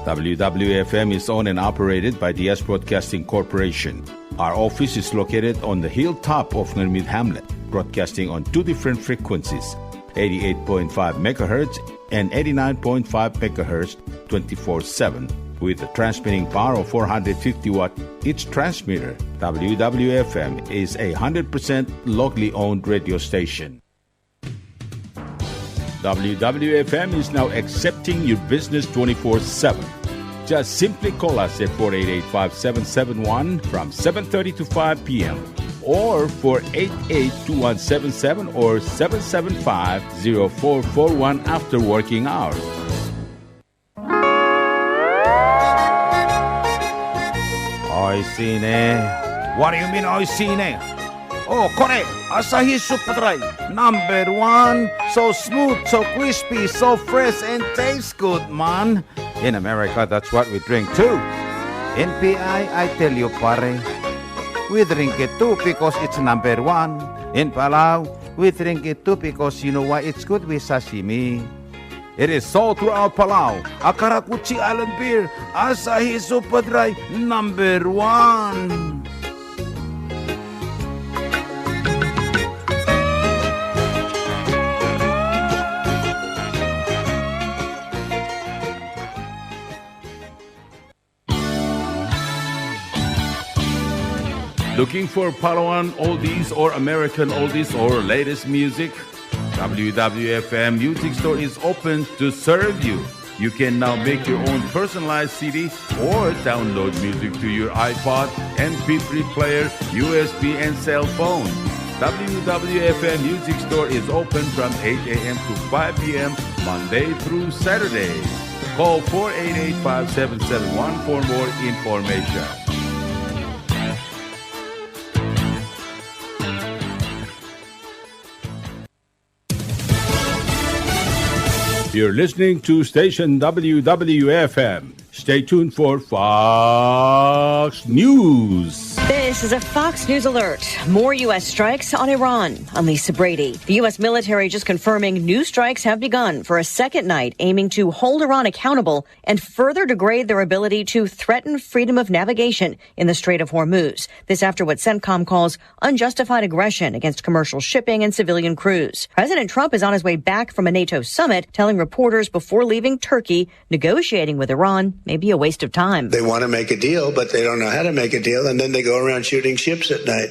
W W F M is owned and operated by Diaz Broadcasting Corporation. Our office is located on the hilltop of Ngermid Hamlet, broadcasting on two different frequencies, eighty-eight point five megahertz and eighty-nine point five megahertz, twenty-four seven, with a transmitting power of four hundred fifty watt each transmitter. W W F M is a hundred percent locally owned radio station. W W F M is now accepting your business twenty-four seven. Just simply call us at four eight eight, five seven seven one from seven thirty to five p m, or four eight eight, two one seven seven or seven seven five, zero four four one after working hours. Oishii ne. What do you mean, oishii ne? Oh, kore, Asahi Super Dry, number one. So smooth, so crispy, so fresh, and tastes good, man. In America, that's what we drink too. In P I, I tell you, pare, we drink it too because it's number one. In Palau, we drink it too because you know why? It's good with sashimi. It is sold throughout Palau. A karakuchi island beer, Asahi Super Dry, number one. Looking for Palauan oldies or American oldies or latest music? W W F M Music Store is open to serve you. You can now make your own personalized C D or download music to your iPod, M P three player, U S B, and cell phone. W W F M Music Store is open from eight a.m. to five p.m. Monday through Saturday. Call four eight eight, five seven seven one for more information. You're listening to station W W F M. Stay tuned for Fox News. This is a Fox News alert. More U S strikes on Iran. I'm Lisa Brady. The U S military just confirming new strikes have begun for a second night, aiming to hold Iran accountable and further degrade their ability to threaten freedom of navigation in the Strait of Hormuz. This after what CENTCOM calls unjustified aggression against commercial shipping and civilian crews. President Trump is on his way back from a NATO summit, telling reporters before leaving Turkey negotiating with Iran may be a waste of time. They want to make a deal, but they don't know how to make a deal, and then they go around shooting ships at night.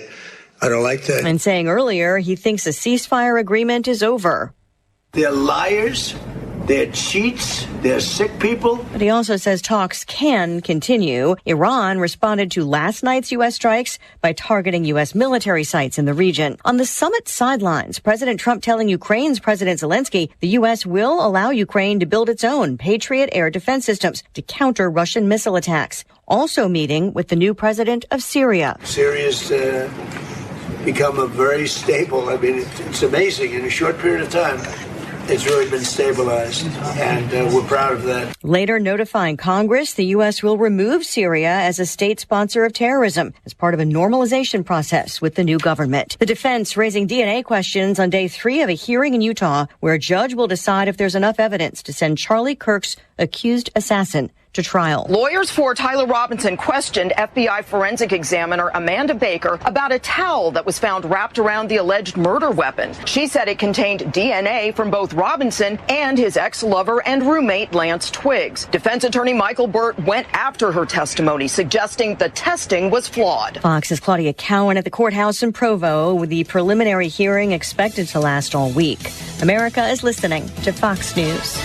I don't like that. And saying earlier he thinks a ceasefire agreement is over. They're liars. They're cheats. They're sick people. But he also says talks can continue. Iran responded to last night's U S strikes by targeting U S military sites in the region. On the summit sidelines, President Trump telling Ukraine's President Zelensky the U S will allow Ukraine to build its own Patriot air defense systems to counter Russian missile attacks. Also meeting with the new president of Syria. Syria's, uh, become a very stable, I mean, it's, it's amazing. In a short period of time, it's really been stabilized, and, uh, we're proud of that. Later notifying Congress the U S will remove Syria as a state sponsor of terrorism as part of a normalization process with the new government. The defense raising D N A questions on day three of a hearing in Utah where a judge will decide if there's enough evidence to send Charlie Kirk's accused assassin to trial. Lawyers for Tyler Robinson questioned F B I forensic examiner Amanda Baker about a towel that was found wrapped around the alleged murder weapon. She said it contained D N A from both Robinson and his ex-lover and roommate Lance Twiggs. Defense attorney Michael Burt went after her testimony, suggesting the testing was flawed. Fox's Claudia Cowan at the courthouse in Provo, with the preliminary hearing expected to last all week. America is listening to Fox News.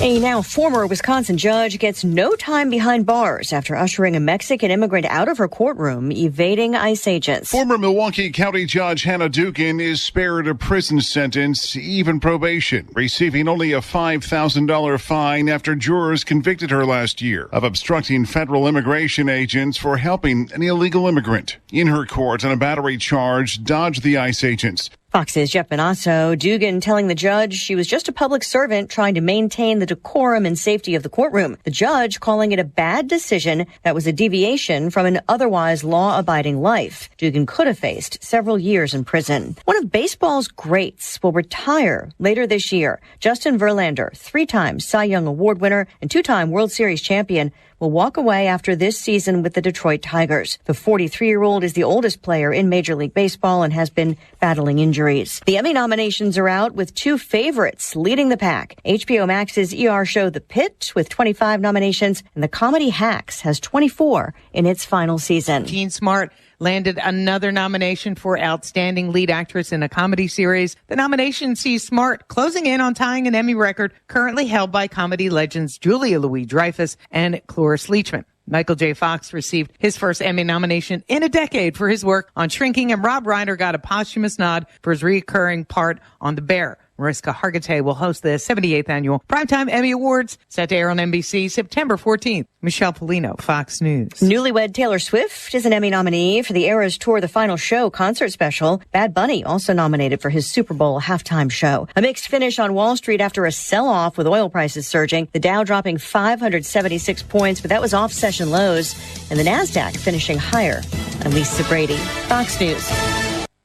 A now former Wisconsin judge gets no time behind bars after ushering a Mexican immigrant out of her courtroom, evading ICE agents. Former Milwaukee County Judge Hannah Duggan is spared a prison sentence, even probation, receiving only a five thousand dollar fine after jurors convicted her last year of obstructing federal immigration agents for helping an illegal immigrant. In her court on a battery charge, dodged the ICE agents. Fox's Jeff Monosso. Duggan telling the judge she was just a public servant trying to maintain the decorum and safety of the courtroom. The judge calling it a bad decision that was a deviation from an otherwise law-abiding life. Duggan could have faced several years in prison. One of baseball's greats will retire later this year. Justin Verlander, three-time Cy Young Award winner and two-time World Series champion, will walk away after this season with the Detroit Tigers. The forty-three-year-old is the oldest player in Major League Baseball and has been battling injuries. The Emmy nominations are out, with two favorites leading the pack. H B O Max's E R show The Pit, with twenty-five nominations, and the comedy Hacks has twenty-four in its final season. Jean Smart landed another nomination for Outstanding Lead Actress in a Comedy Series. The nomination sees Smart closing in on tying an Emmy record currently held by comedy legends Julia Louis-Dreyfus and Cloris Leachman. Michael J. Fox received his first Emmy nomination in a decade for his work on Shrinking, and Rob Reiner got a posthumous nod for his recurring part on The Bear. Mariska Hargitay will host the seventy-eighth Annual Primetime Emmy Awards, set to air on N B C September fourteenth. Michelle Pollino, Fox News. Newlywed Taylor Swift is an Emmy nominee for the Eras Tour The Final Show concert special. Bad Bunny also nominated for his Super Bowl halftime show. A mixed finish on Wall Street after a sell-off, with oil prices surging, the Dow dropping five hundred seventy-six points, but that was off session lows, and the Nasdaq finishing higher. I'm Lisa Brady, Fox News.